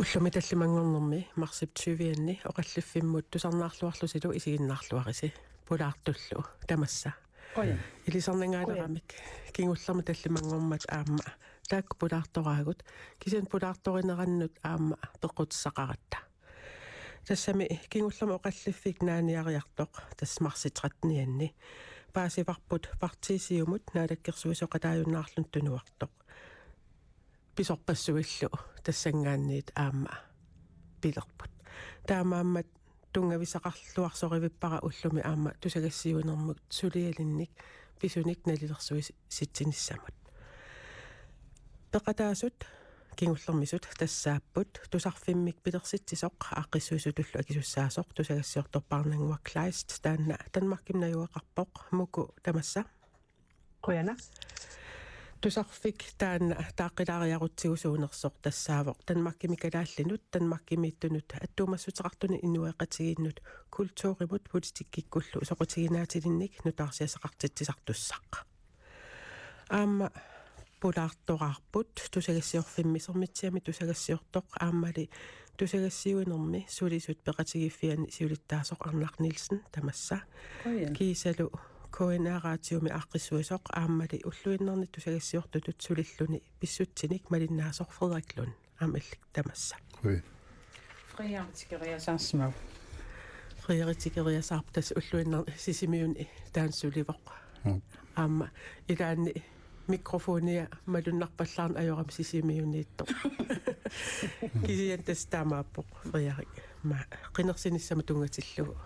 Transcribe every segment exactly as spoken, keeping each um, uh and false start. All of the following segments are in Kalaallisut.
Ullumi tallimanngornermi marsip tyvianni oqalliffimmut tusarnaarluarlusilu isiginnaarluarisi, pulaartullu tamassa. Qujan. Ilisarnangaaleramik kingullermi tallimanngormat aamma taakku pulaartoraagut, kisianni pulaartorinerannut aamma peqqutissaqaratta. Tassami kingullermi oqalliffik naaniariartoq, tassa marsip trettenianni, paasivarput partii Siumut naalakkersuisooqataajunnaarluni tunuartoq. Pisorpassuillu tassanngaanniit aamma pilerput. Taamaammat tunngavissaqarluarsorivippara ullumi aamma tusagassiuinermut sulialinnik pisunik nalilersuitsinissamut. Peqataasut kingullermisut tassaapput: tusarfimmik pilersitsisoq aaqqissuisutullu akisussaasoq tusagassiortoq Parnannguaq Kleist, taanna Danmarkimi najugaqarpoq. Muku, tamassa. Qujanaq. Tusarfik taanna taaqqilaariarutsigu suunersoq tassaavoq Danmarkimi kalaallinut, Danmarkimiittunut attuumassuteqartunut inuiaqatigiinnut kulturimut politikkikkullu soqutiginaatilinnik nutaarsiassaqartitsisartussaq. Aamma pulaartoraarput tusagassiorfimmi Sermitsiami tusagassiortoq aammali tusagassiuinermi sulisut peqatigiiffianni siulittaasoq Arnaq Nielsen, tamassa. Qujan. Kiisalu K N R-raatiumi aaqqissuisoq aammali ulluinnarni tusagassiortutut sulilluni pissutsinik malinnaasoq Frederik Lund, aamma illit tamassa. Qujan. Frederik tikeriasaarsimavoq. Frederik tikeriasaarpoq, tassa ulluinnarni Sisimiuni taanna sulivoq. Mm. Aamma ilaanni mikrofonia malunnarpallaarneq ajorami Sisimiuniittoq. Kisianni tassa taamaappoq Frederik. Aamma qinersinissamut tunngatillugu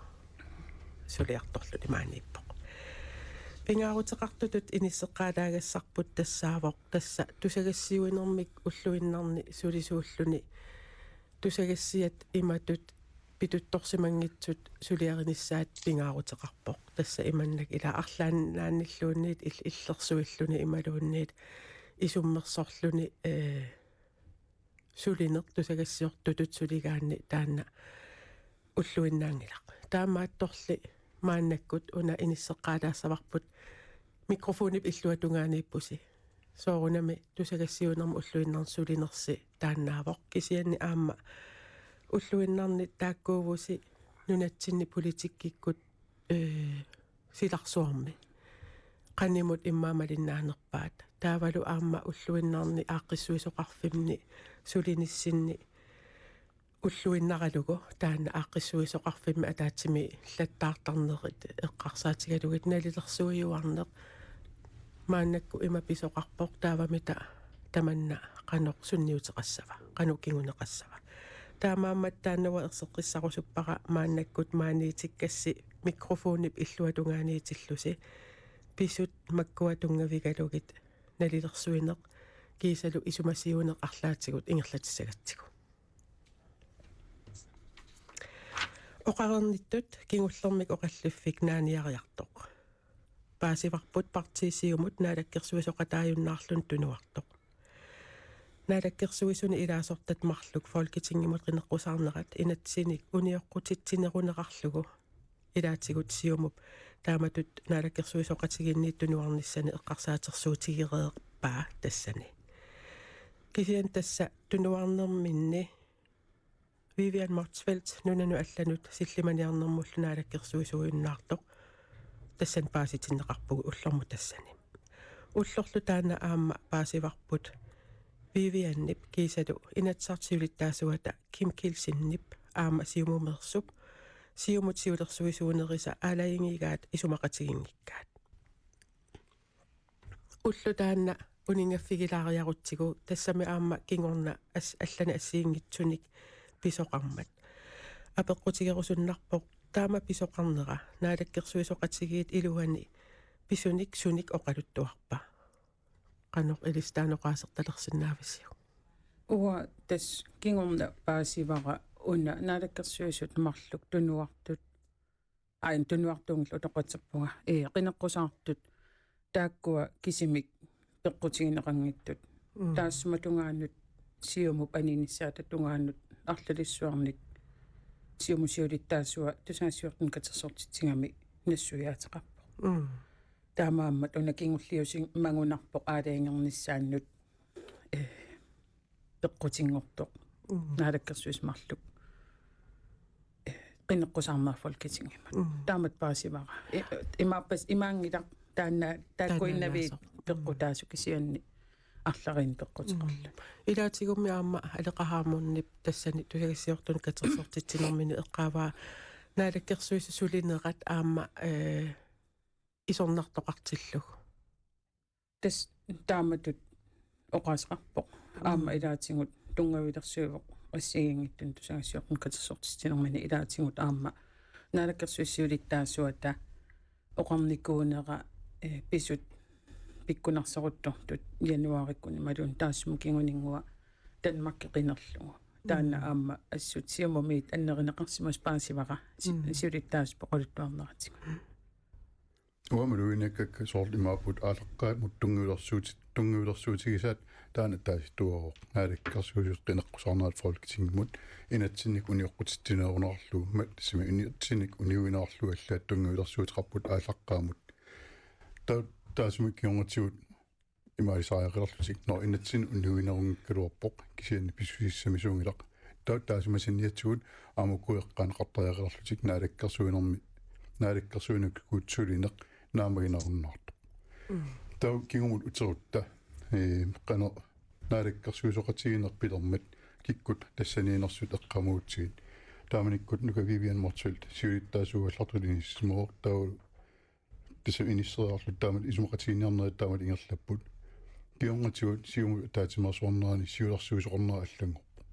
suliartorluni maaniippoq. Pingaaruteqartutut inisseqqaalaagassarput tassaavoq tassa tusagassiuinermik ulluinnarni sulisuulluni tusagassiat imatut pituttorsimanngitsut suliarinissaat pingaaruteqarpoq. Tassa imannak ila arlaannaannilluunniit il-, illersuilluni imaluunniit isummersorluni, ee, sulineq tusagassiortutut suligaanni taanna ulluinnaanngilaq. Taamaattorli maannakkut una inisseqqaalaassavarput mikrofonip illuatungaaniippusi. Soorunami tusagassiuinermut ulluinnarni sulinersi taannaavoq. Kisianni aamma ulluinnarni taakkuuvusi nunatsinni politikkikkut, ee, silarsuarmi qanimut immaqa malinnaanerpaat. Taavalu aamma ulluinnarni aaqqissuisoqarfimmi sulinissinni ulluinnaralugu taanna aaqqissuisoqarfimmi ataatsimiillattaartarnerit eqqarsaatigalugit nalilersuiuarneq maannakkut ima pisoqarpoq, taavami ta-, tamanna qanoq sunniuteqassava, qanoq kinguneqassava. Taamaammat taanna uanga erseqqissarusuppara maannakkut maaniitikkassi mikrofonip illuatungaaniitillusi pisut makkua tunngavigalugit nalilersuineq kiisalu isumasiuineq arlaatigut ingerlatissagatsigu. Oqareernittut kingullermik oqalliffik naaniariartoq. Paasivarput partii Siumut naalakkersuisooqataajunnaarluni tunuartoq. Naalakkersuisuni ilaasortat marluk Folketingimut qineqqusaarnerat inatsisinik unioqqutitsinerunerarlugu ilaatigut Siumup taamatut naalakkersuisooqatigiinniit tunuarnissani eqqarsaatersuutigereerpaa tassani. Kisianni tassa tunuarnerminni Vivian Motzfeldt nunanut allanut sillimaniarnermullu naalakkersuisuujunnaartoq tassani paasitinneqarpugut ullormut tassani. Ullorlu taanna aamma paasivarput Vivianip kiisalu Inatsisartut siulittaasuata Kim Kielsenip aamma Siumumeersup Siumut siulersuisuunerisa aalajangigaat isumaqatiginngikkaat. Ulloq taanna uninngaffigilaariarutsigu, tassami aamma kingorna as-, allanik assigiinngitsunik pisoqarmat. Apeqqutigerusunnarpoq taama pisoqarnera naalakkersuisooqatigiit iluani pisunik sunik oqaluttuarpa? Qanoq ilissi taanna oqaasertalersinnaavisiuk? Uanga tassa kingorna paasivara una naalakkersuisut marluk tunuartut, ain tunuartuunngilaq utoqqatserpunga. Ee, qineqqusaartut taakkua kisimik peqqutigineqanngitsut. Mm. Taassuma tungaanut Siumup aninissaata tungaanut arlalissuarnik Siumut siulittaasua tusagassiortunik katersortitsigami nassuiaateqarpoq. Mm. Taamaammat una kingulliusimagunarpoq aalajangernissaannut, ee, peqqutinngortoq. Mm. Naalakkersuisut marluk, eh, qineqqusaarnerat Folketingimut. Mm. Taamatut paasivara. I-, imaappas imaanngilaq taanna taakkuinnaviit taannaassaaq. Mm. Peqqutaasut kisianni arlalinnik peqquteqarluni. Mm. Ilaatigummi aamma Aleqa Hammondip tassani tusagassiortunut katersortitsinermini eqqaavaa naalakkersuisut sulinerat aamma, eh, isornartoqartillugu. Tassa taamatut oqaaseqarpoq. Aamma, mm, ilaatigut tunngavilersuivoq assigiinngitsunik tusagassiortunut katersortitsinermini ilaatigut aamma naalakkersuisut siulittaasuata oqarnikuunera, eh, pisut pikkunarseruttortut januaarikkut imaluunniit taassuma kinguninngua Danmarki qinerlugu. Taanna, mm, aamma assut Siumumiit annerineqarsimasoq paasivara si-, mm, siulittaasut oqaluttuarneratigut. Uanga malugineqaakka soorlu imaapput aalaqqaammut tunngavilersuuti-, tunngavilersuutigisaat taanna taasituuvoq. Naalakkersuisut qineqqusaarnerat Folketingimut inatsimmi unioqqutitsinerunarlugu, ma-, simi inatsimmi uniuinerarlugu allaat tunngavilersuuteqarput aalaqqaammut. Ta-, taassuma kingornatigut imaalisariaqalerlutik. Nå, inatsimmi uniuinerunngikkaluarpoq, kisianni pissusissamisuunngilaq. Taava taassuma saniatigut aamma uku eqqaaneqartariaqalerlutik naalakkersuinermi, naalakkersuinermut sulineq naammaginarunnaartoq. Mm. Taava kingumut uterutta, eh, qanoq naalakkersuisooqatigiinneq pilermat kikkut tassaniinnersut eqqaamallutigit. Taamanikkut Nuka Vivian Motzfeldt siulittaasuugallartut inissisimavoq, taava tassa inisseriarluta taamatut isumaqatigiinniarnerit taamatut ingerlapput. Kingornatigut Siumut ataatsimeersuarnerani siulersuisoqarnera allanngorpoq.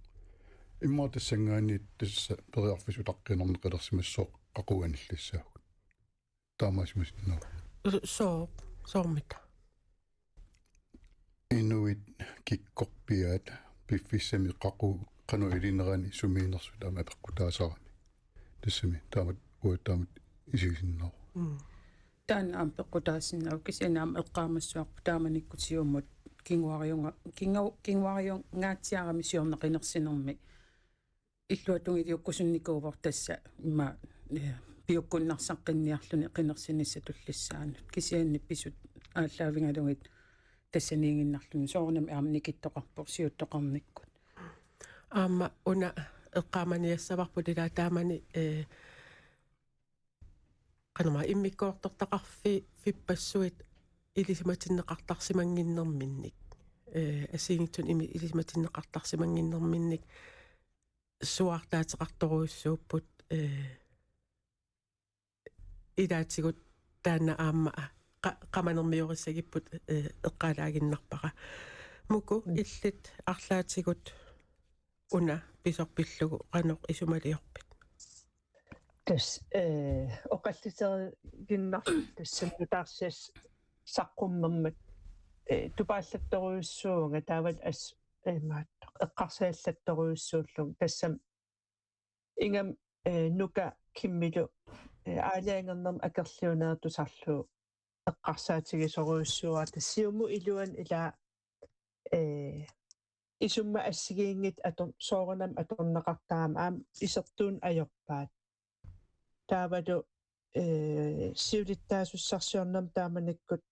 Immaqa tassanngaanniit tassa periarfissaq utaqqiinnarneqalersimassooq qaqugu anillissaagut. Taamaasimasinnaavoq. Sooq, soormita? Inuit kikkorpiaat piffissami qaqugu qanoq ilinerani sumiinnersut aamma apeqqutaasarami. Tassami taamatut uagut taamatut isigisinnaavoq. Mm. Taanna aamma peqqutaasinnaavoq, kisianni aamma eqqaamassavarput taamanikkut Siumut kinguariunga-, kingu-, kinguariungaatsiarami siorna qinersinermi illuatungiliukkusunnikuuvoq tassa immaqa, eh, piukkunnarsaqqinniarluni qinersinissaq tullissaanut. Kisianni pisut aallaavigalugit tassaniiginnarluni, soorunami aamma nikittoqarpoq siuttoqarnikkut. Aamma una eqqaamaniassavarput ilaa taamani, eh, qanormaa immikkoortortaqarfi-, fippassuit ilisimatinneqartarsimannginnerminnik. Eh, assigiinngitsunik imi-, ilisimatinneqartarsimannginnerminnik suaartaateqartorujussuupput, eh, ilaatigut taanna aamma qa-, qamanermiorissagipput, eh, eqqaalaaginnarpara. Muku, mm, illit arlaatigut una pisoq pillugu qanoq isumaliorpit? Tassa, eh, oqalliseriiginnarlugu tassami nutaarsiassat saqqummermat, eh, tupaallattorujussuuvunga taavalu as-, eh, imaattoq, eqqarsaallattorujussuullunga tassami ingammik, eh, Nuka Kimmilu, eh, aalajangernermik akerliuneertusarlugu eqqarsaatigisorujussuuara, tassa Siumup iluani ilaa, eh, isummat assigiinngitsut ator-, soorunami atorneqartarami aamma isertuuneq ajorpaat. Taavalu, eh, siulittaasussarsiornermi taamanikkut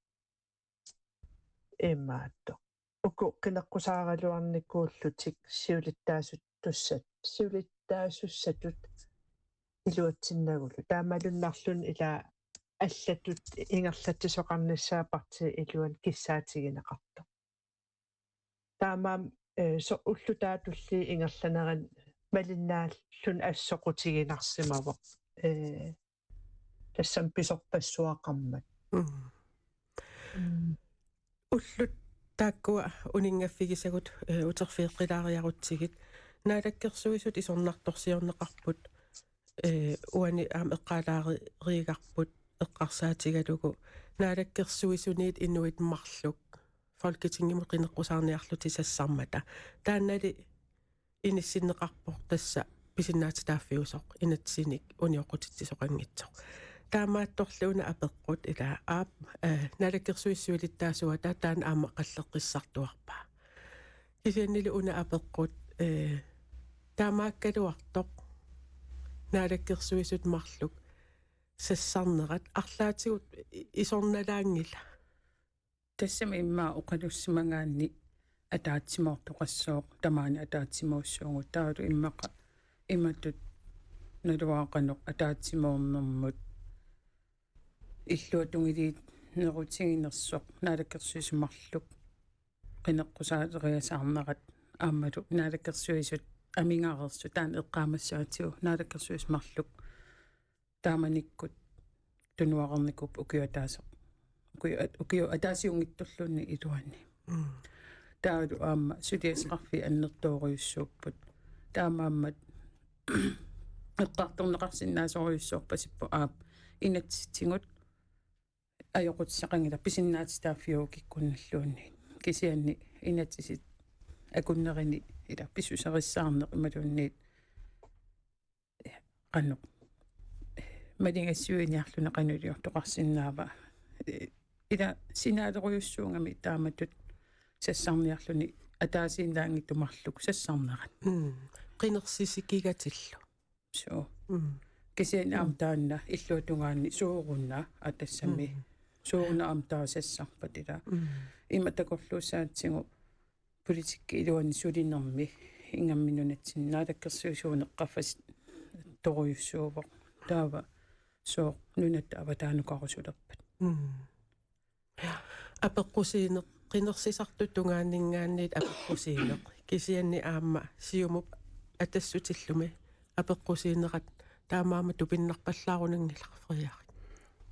imaattoq. Uku qineqqusaaraluarnikuullutik siulittaasussat-, siulittaasussatut iluatsinnagulu. Taamalunnarluni ilaa allatut ingerlatsisoqarnissaa partiip iluani kissaatigineqartoq. Taamaammat, eh, soorlu ullut taava tulliit ingerlaneranni malinnaalluni assut soqutiginarsimavoq. Eh, tassami pisorpassuaqarmat. Mm. Mm. Ullut taakkua uninngaffigisagut, eh, uterfigeqqilaariarutsigit. Naalakkersuisut isornartorsiorneqarput, eh, uani aamma eqqaalaariigarput eqqarsaatigalugu naalakkersuisuniit inuit marluk Folketingimut qineqqusaarniarlutik sassarmata. Taannali inissinneqarpoq tassa pisinnaatitaaffiusoq inatsinik unioqqutitsisoqanngitsoq. Taamaattorli una apeqqut ilaa aap, eh, naalakkersuisut siulittaasuata taanna aamma qalleqqissartuarpaa. Kisiannili una apeqqut, eh, taamaakkaluartoq naalakkersuisut marluk sassarnerat arlaatigut i-, isornalaanngila? Tassami immaqa oqalussimagaanni ataatsimoortoqassooq, tamaani ataatsimoorsuugut, taavalu immaqa imatut naluara qanoq ataatsimoornermut illuatungiliinerutiginersoq naalakkersuisut marluk qineqqusaareriasaarnerat aammalu naalakkersuisut amigareersut taanna eqqaamassaatigut naalakkersuisut marluk taamanikkut tunuareernikuupput ukiup ataaseq. Ukiup at-, ukiup ataasiunngitsulluunniit iluanni. Mm. Taavalu aamma suliassaqarfiit annertoorujussuupput. Taamaammat eqqartorneqarsinnaasorujussuorpasippoq aap inatsisitigut ajoqutissaqanngilaq pisinnaatitaaffiuukikkunnalluunniit. Kisianni inatsisit akunnerini ila pissuserissaarneq imaluunniit qanoq maligassiuiniarluni qanoq iliortoqarsinnaava. Ila sinaalerujussuugami taamatut sassarniarluni ataasiinnaanngitsut marluk sassarnerat. Mm. Qinersisikigatillu. Suu. Mm. Kisianni aamma taanna illuatungaani sooruna atassami. Mm. Sooruna aamma taava sassarpat ila. Mm. Ima takorluussaatigut politikki iluani sulinermi ingammik nunatsinni naalakkersuisuuneq qaffasittorujussuuvoq. Taava sooq nunatta avataanukarusulerpat. Mm. Apeqqusiineq, qinersisartut tungaanninngaanniit apeqqusiineq. Kisianni aamma Siumup Atassutillumi apeqqusiinerat taamaammat tupinnarpallaarunanngilaq, Frederik.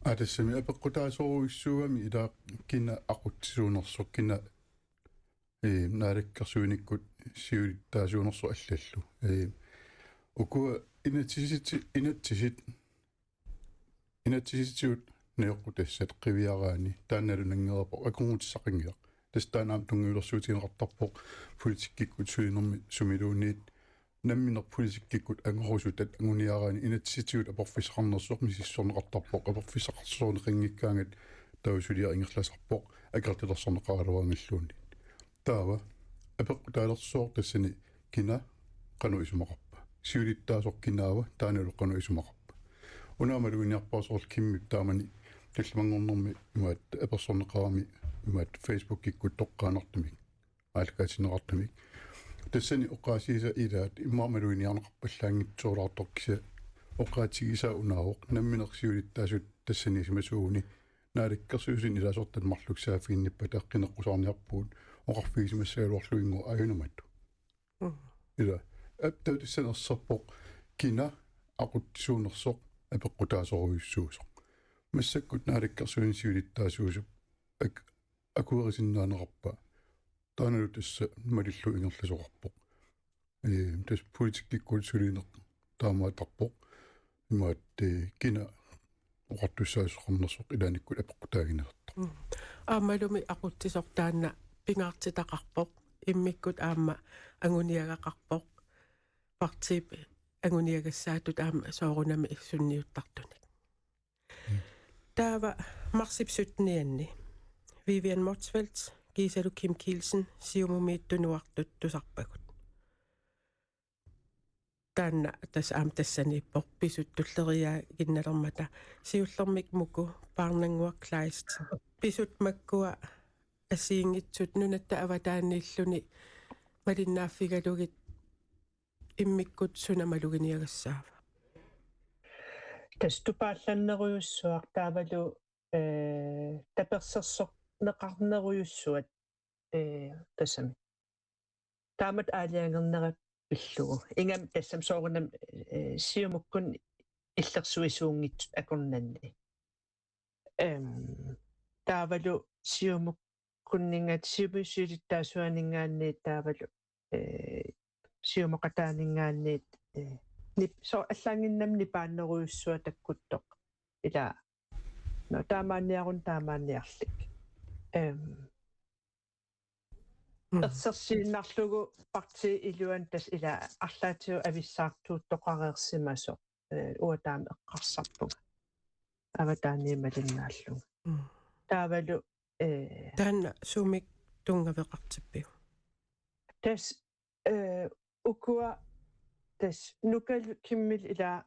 Aa, tassami apeqqutaasorujussuugami ila kina aqutsisuunersoq, kina, ee, naalakkersuinikkut siulittaasuunersoq allallu. Ee, ukua inatsisiti-, inatsisit, inatsisitigut najoqqutassat qiviaraanni taannalu nanngereerpoq, akornutissaqanngilaq. Tassa taanna aamma tunngavilersuutigineqartarpoq politikkikkut sulinermi sumiluunniit. Nammineq politikkikkut angorusutat anguniaraanni inatsisitigut aporfissaqarnersoq misissorneqartarpoq, aporfissaqarsorneqanngikkaangat taava suliaq ingerlasarpoq akerlilersorneqaraluaraangalluunniit. Taava apeqqutaalersoq tassani kina qanoq isumaqarpa. Siulittaasoq kinaava, taannalu qanoq isumaqarpa. Una maluginiarpara soorlu Kimmip taamani tallimanngornermi imaattoq apersorneqarami imaattoq Facebookikkut toqqaannartumik aallakaatinneqartumik. Tassani oqaasiisa ilaat immaqa maluginiarneqarpallaanngitsoorlaartoq kisianni oqaatigisaa unaavoq nammineq siulittaasut tassaniisimasuuguni naalakkersuisuni ilaasortat marluk saaffiginnippata qineqqusaarniarpugut oqarfigisimassagaluarlugu inngooq aajuna matu. Mm. Ila, aap, taava tassani erserpoq kina aqutsisuunersoq apeqqutaasorujussuusoq. Massakkut naalakkersuisuni siulittaasuusup ak-, akuerisinnaanerarpa. Taannalu tassa malillugu ingerlasoqarpoq. Ee, tassa politikkikkut sulineq taamaattarpoq. Imaattoq, ee, kina oqartussaasoqarnersoq ilaannikkut apeqqutaagineqartoq. Mm. Aammalumi aqutsisoq taanna pingaartitaqarpoq. Immikkut aamma anguniagaqarpoq. Partiip anguniagassaattut aamma soorunami sunniuttartunik. Mm. Taava marsip syttenianni Vivian Motzfeldt, Gisela Kim Kielsen, Siumumiittut nuartut tusarpagut. Taanna tassa aamma tassaniippoq pisut tulleriiaaginnalermata. Siullermik Muku Parnannguaq Kleist. Pisut makkua assigiinngitsut nunatta avataaniilluni malinnaaffigalugit immikkut suna maluginiagassaava? Tassa tupaallannerujussuaq taavalu, ee, tapersersorneqarnerujussuat, ee, tassami. Taamatut aalajangernerat pillugu. Ingammik tassami soorunami, ee, Siumukkunni illersuisuunngitsut akornanni. Em, taavalu Siumukkunninngaanniit, Siumup siulittaasuaninngaanniit taavalu, ee, Siumoqataaninngaanniit, ee, nip-, soorlu allaannginnami nipaannerujussuaq takkuttoq. Ila, no, taamaanniaruni taamaanniarlik. Em, Mm. Ersersiinnarlugu partiip iluani tassa ila arlaatigut avissaartuuttoqareersimasoq, ee, uanga taama eqqarsarpunga. Avataaniit malinnaallunga. Mm. Taavalu, ee, taanna sumik tunngaveqartippiuk? Tassa, ee, ukua tassa Nukalu Kimmil ila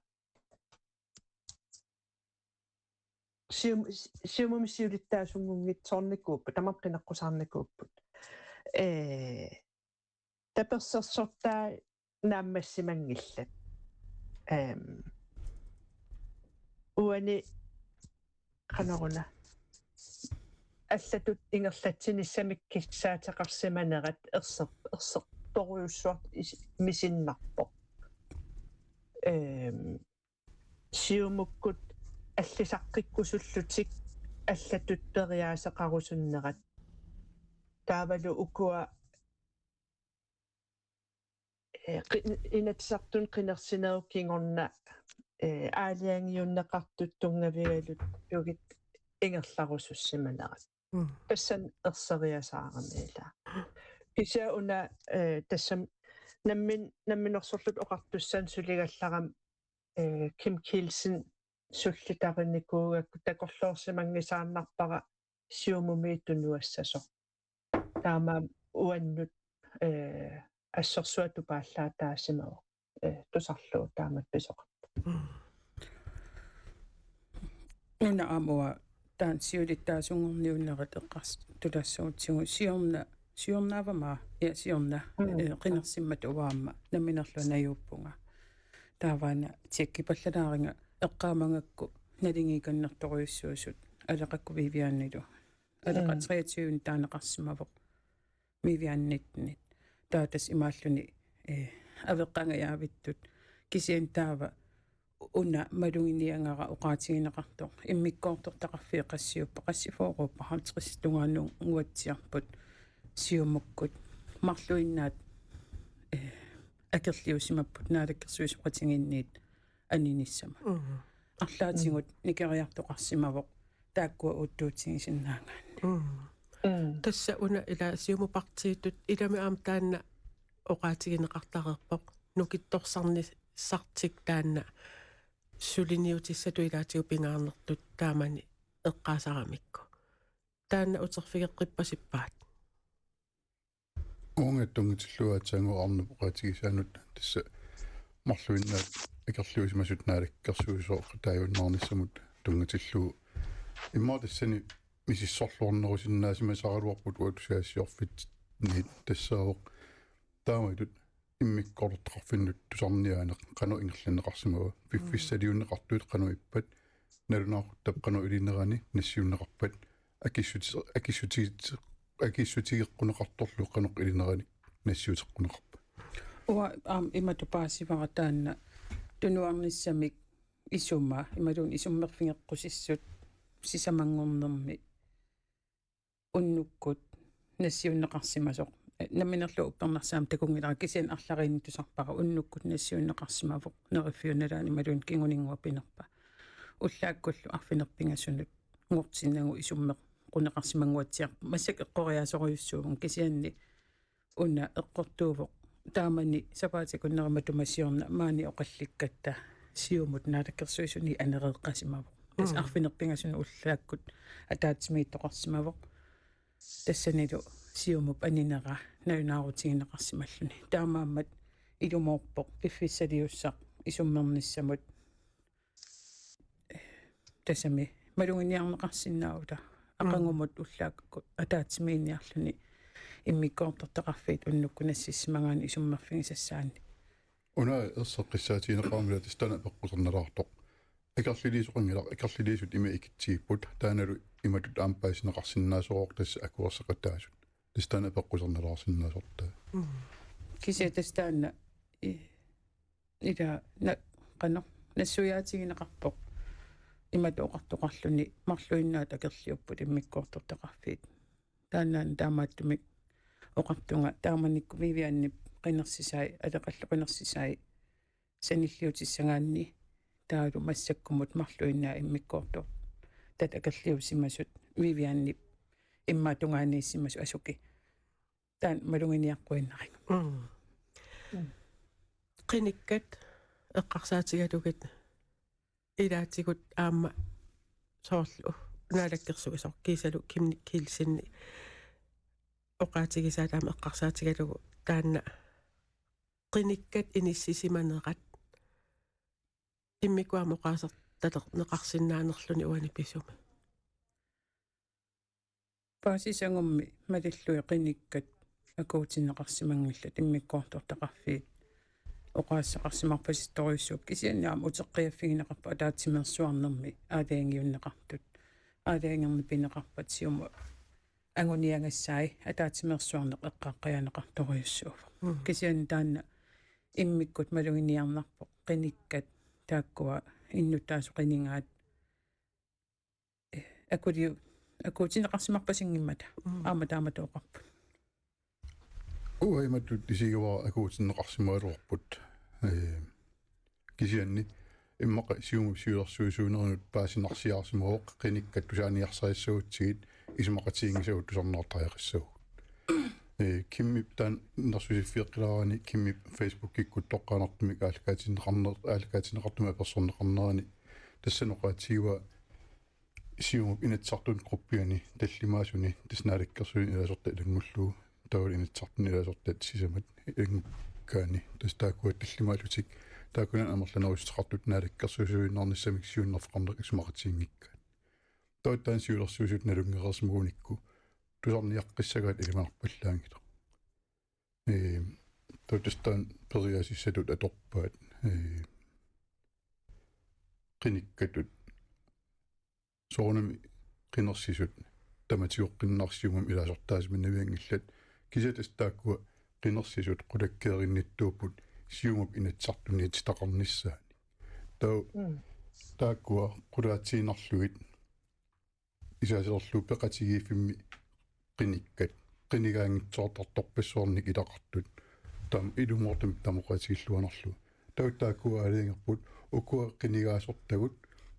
Sium-, Siumumi siulittaasunngunngitsoornikuupput, tamarmik qineqqusaarnikuupput. ee, tapersersortai naammassimanngillat. Ehm, uani qanoruna allatut ingerlatsinissamik kissaateqarsimanerat erser-, ersertorujussuartut is-, misinnarpoq. Ehm, Siumukkut allisaqqikkusullutik allatut periaaseqarusunnerat. Taavalu ukua, ee, qi-, Inatsisartuni qinersinerup kingorna, ee, aalajangiunneqartut tunngavigalugit ingerlarusussimanerat. Mm. Tassani erseriasaarami ila. Kisianni una, ee, tassami nammin-, namminersorluta oqartussani suligallarama, ee, Kim Kielsen sullitarinikuugakku takorloorsimanngisaannarpara Siumumi tunuassasoq. Taamaammat uannut, ee, assorsuaq tupaallaataasimavoq, ee, tusarlugu taamatut pisoqarpoq. Mm. Una aamma uanga taanna siulittaasunngorniunnerit eqqarsartut tulassagutsigu siorna, siornaavama, ja siorna, Mm. ee, qinersimmat uanga aamma namminerlu anajuuppunga. Taavaana tjekkipallalaaringa eqqaamagakku naligiikannertorujussuusut Aleqakkut Vivianilu. Aleqa Mm. treogtyve taaneqarsimavoq Vivianitnit. Taava tassa imaalluni, ee, aveqqangajaavittut. Kisianni taava una maluginiagara oqaatigineqartoq immikkoortortaqarfiit qassiuppat, qassiuvoq, halvtreds tungaanut uatsiarput Siumukkut marluinnaat, ee, akerliusimapput naalakkersuisooqatigiinniit aninissamut. Mm. Arlaatigut Mm. nikeriartoqarsimavoq taakkua uuttuutigisinnaagaanni. Mm. Mm. Tassa una ila Siumup partiitut ilami aamma taanna oqaatigineqartareerpoq. Nukittorsarnissartik taanna suliniutissatut ilaatigut pingaarnertut taamani eqqaasaramikku. Taanna uterfigeqqippasippaat? Uunga tunngatillugu aatsaannguaq Arnap oqaatigisaanut tassa marluinnaat akerliusimasut naalakkersuisooqataajunnaarnissamut tunngatillugu. Immaqa tassani misissorluarnerusinnaasimasaraluarput uagut tusagassiorfitsinnit tassaavoq taamatut immikkoortortaqarfinnut tusarniaaneq qanoq ingerlanneqarsimava. Piffissaliunneqartuit qanoq ippat, nalunaaquttap qanoq ilinerani nassiunneqarpat, akissuti-, akissuti-, akissutigeqquneqartorlu qanoq ilinerani nassiuteqquneqarpat. Uanga aamma imatut paasivara taanna tunuarnissamik isuma, imaluunniit isummerfigeqqusissut sisamanngornermi unnukkut nassiunneqarsimasoq. Namminerlu uppernarsaammik takunngilara, kisianni arlariinni tusarpara, unnukkut nassiunneqarsimavoq neriffiup nalaani imaluunniit kinguninngua pinerpa. Ullaakkullu arfineq-pingasunut nngortinnagu isummeqquneqarsimannguatsiarpoq. Massakkut eqqoriaasorujussuuvunga, kisianni una eqqortuuvoq. Taamani sapaatip akunneri matuma siorna maani oqallikkatta Siumut naalakkersuisuni anereeqqasimavoq. Tassa Mm. arfineq-pingasunut ullaakkut ataatsimiittoqarsimavoq. Tassanilu Siumup aninera nalunaarutigineqarsimalluni. Taamaammat ilumoorpoq piffissaliussaq isummernissamut tassami maluginiarneqarsinnaavoq, aqagumut ullaakkut ataatsimiinniarluni immikkoortortaqarfiit unnukkut nassissimagaanni isummerfigisassaanni. Una erseqqissaatigineqarami tassa taanna peqqusernalaartoq. Akerliliisoqanngilaq, akerliliisut ima ikitsigipput, taannalu imatut aamma paasineqarsinnaasarooq tassa akuerseqataasut. Tassa taanna peqqusernalaarsinnaasortaa. Mm. Kisianni tassa taanna i-, ila na-, qanoq nassuiaatigineqarpoq. Imatut oqartoqarluni marluinnaat akerliupput immikkoortortaqarfiit. Taannaana taamaattumik oqartunga taamanikkut Vivianip qinersisai, Aleqallu qinersisai sanilliutissagaanni taavalu massakkumut marluinnaat immikkoortortat akerliusimasut Vivianip immaqa tungaaniissimasut asuki. Taanna maluginiaqquinnariguk. Mm. Mm. Qinikkat eqqarsaatigalugit ilaatigut aamma soorlu naalakkersuisoq kiisalu Kim Kielsen oqaatigisaat aamma eqqarsaatigalugu taanna qinikkat inissisimanerat immikkut aamma oqaasertalerneqarsinnaanerluni uani pisumi. Paasisagummi malillugit qinikkat akuutinneqarsimanngillat immikkoortortaqarfiit oqaaseqarsimarpasittorujussuupput, kisianni aamma uteqqiaffigineqarput ataatsimeersuarnermi aalajangiunneqartut, aalajangerneq pineqarpat siumut anguniagassai ataatsimeersuarneq eqqaaqqajaanneqartorujussuuvoq. Mm. Kisianni taanna immikkut maluginiarnarpoq qinikkat taakkua innuttaasut qinigaat, eh, akuliu-, akuutinneqarsimarpasinngimmata. Mm. Aamma taamatut oqarput. Uanga imatut isigivara akuutinneqarsimagaluarput. Ee, kisianni immaqa Siumup siulersuisuinerinut paasinarsiarsimavoq qinikkat tusaaniarsarissagutsigit isumaqatiginngisagut tusarnaartariaqassavagut. Ee, Kimmip taanna nersusiffioqqilaarani Kimmip Facebookikkut toqqaannartumik aallakaatinneqarner-, aallakaatinneqartumik apersorneqarnerani tassani oqaatigivaa Siumup Inatsisartuni gruppiani tallimaasuni tassa naalakkersuisuni ilaasortat ilanngullugu, taavalu Inatsisartuni ilaasortat sisamat ilanngukkaanni, tassa taakkua tallimaallutik taakkunani amerlanerussuteqartut naalakkersuisuinnarnissamik siunnerfeqarneq isumaqatiginngikkaat. Taava taanna siulersuisut nalunngereersimagunikku tusarniaqqissagaat ilimanarpallaanngilaq. Ee, taava tassa taanna periaasissatut atorpaat, ee, qinikkatut soorunami qinersisut tamatigoqqinnaaq Siumumi ilaasortaasimannavianngillat, kisianni tassa taakkua qinersisut qulakkeerinnittuupput Siumup Inatsisartuniititaqarnissaanik. Taava Mm. taakkua qulaatiinnarlugit isaasilerlugu peqatigiiffimmi qinikkat, qinigaanngitsoortartorpassuarnik ilaqartut, taama ilumoortumik tamoqatigilluarnarlugu. Taava taakkua aalajangerput ukua qinigaasortagut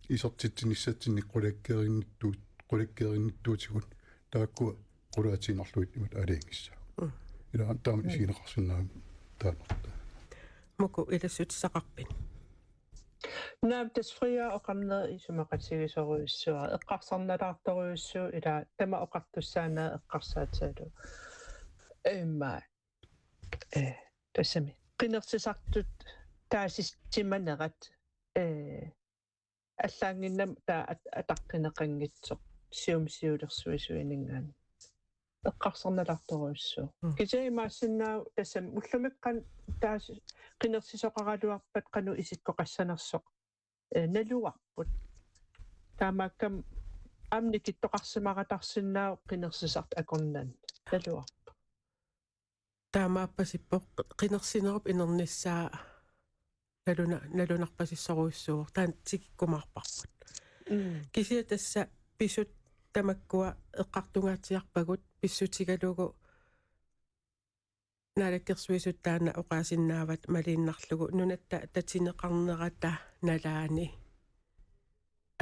isertitsinissatsinnik qulakkeerinnittu-, qulakkeerinnittuutigut, taakkua qulaatiinnarlugit imatut aalajangissavat. Mm. Ila taama Mm. isigineqarsinnaavoq taamarta. Muku, ilassutissaqarpit? Naamik, tassa Fria oqarneri isumaqatigisorujussuuara, eqqarsarnalaartorujussuuvoq, ila tama oqartussaanera eqqarsaatigalugu. Immaqa, eh, tassami qinersisartut taasissimanerat, eh, allaannginnami taava at-, ataqqineqanngitsoq Siumup siulersuisuininngaanniit. Mm. Kisianni imaassinnaavoq tassami ullumikkut qanoq taas qinersisoqaraluarpat qanoq isikkoqassanersoq, eh, naluarput. Taamaakkami aamma nikittoqarsimaqattaarsinnaavoq qinersisartut akornanni. Naluarput. Taamaappasippoq, qinersinerup inernissaa naluna-, nalunarpasissorujussuuvoq, taanna tikikkumaarparput. Mm. Kisianni tassa pisut tamakkua eqqartungaatsiarpagut pissutigalugu Naalakkersuisut taanna oqaasinnaavat maliinnarlugu nunatta tatineqarnerata nalaani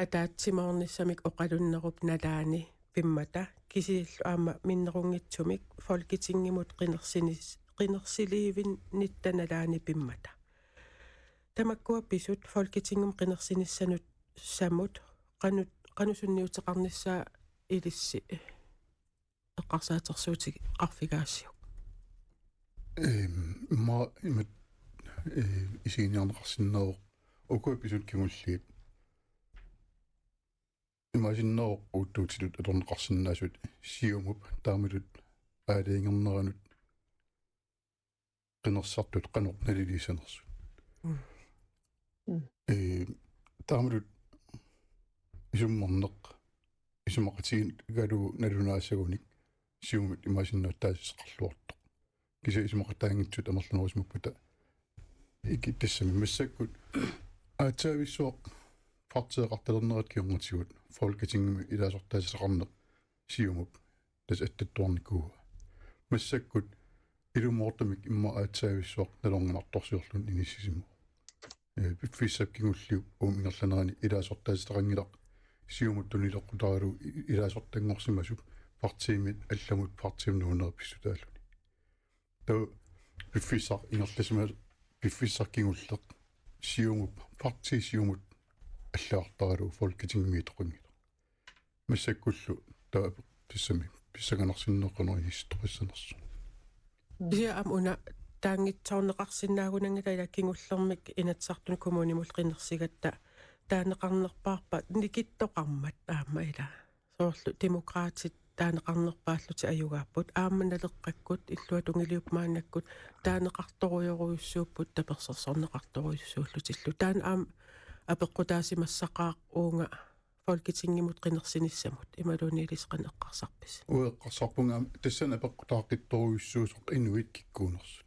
ataatsimoornissamik oqalunnerup nalaani pimmata, kisianni aamma minnerunngitsumik Folketingimut qinersinis-, qinersilivinnitta nalaani pimmata. Tamakkua pisut Folketingimut qinersinissanut samut qanu-, qanoq sunniuteqarnissaa ilissi eqqarsaatersuutigigassiuk. Ehm, ma-, imat, eh, isiginiarneqarsinnaavoq ukua pisut kingulliit. Imaasinnaavoq uuttuutitut atorneqarsinnaasut Siumup taamatut aalajangerneranut qinersisartut qanoq naliliisanersut. Mm. Mm. Ee, taamatut isummerneq isumaqatigigalugu nalunaassagunik Siumumit imaassinnaavoq taasisaqarluartoq. Kisianni isumaqataanngitsut amerlanerusimappata, ikittussami massakkut aatsaavissuaq partiieqartalernerat kingornatigut Folketingimi ilaasortaatitaqarneq Siumup tassa attattuarnikuuaa. Massakkut ilumoortumik immaqa aatsaavissuaq nalorninartorsiorluni inissisimasoq. Ee, piffissap kingulliup uuma ingerlanerani ilaasortaatitaqanngilaq Siumut tunileqqutaralugu i-, ilaasortanngorsimasup partiimit allamut partiimut nuunnerup pissutaalluni. Taava piffissaq ingerlasima-, piffissaq kingulleq Siumup, partii Siumut allagartaralugu Folketingimiittoqanngilaq. Massakkullu taava tassami pissanganarsinnaavoq qanoq inissittoqassanersoq. Kisianni aamma una taanngitsoorneqarsinnaagunanngilaq, ila kingullermik Inatsisartuni kommunimut qinersigatta taaneqarnerpaarpa nikittoqarmat aamma, ila soorlu Demokraatit taaneqarnerpaallutik ajugaapput. Aamma Naleqqakkut, illuatungiliup maannakkut taaneqartorujorujussuupput, tapersersorneqartorujussuullutillu. Taanna aamma apeqqutaasimassaqaaq uunga Folketingimut qinersinissamut, imaluunniilis qanoq eqqarsarpisi? Uanga eqqarsarpunga aamma tassani apeqqutaaqqittorujussuusoq inuit kikkuunersut.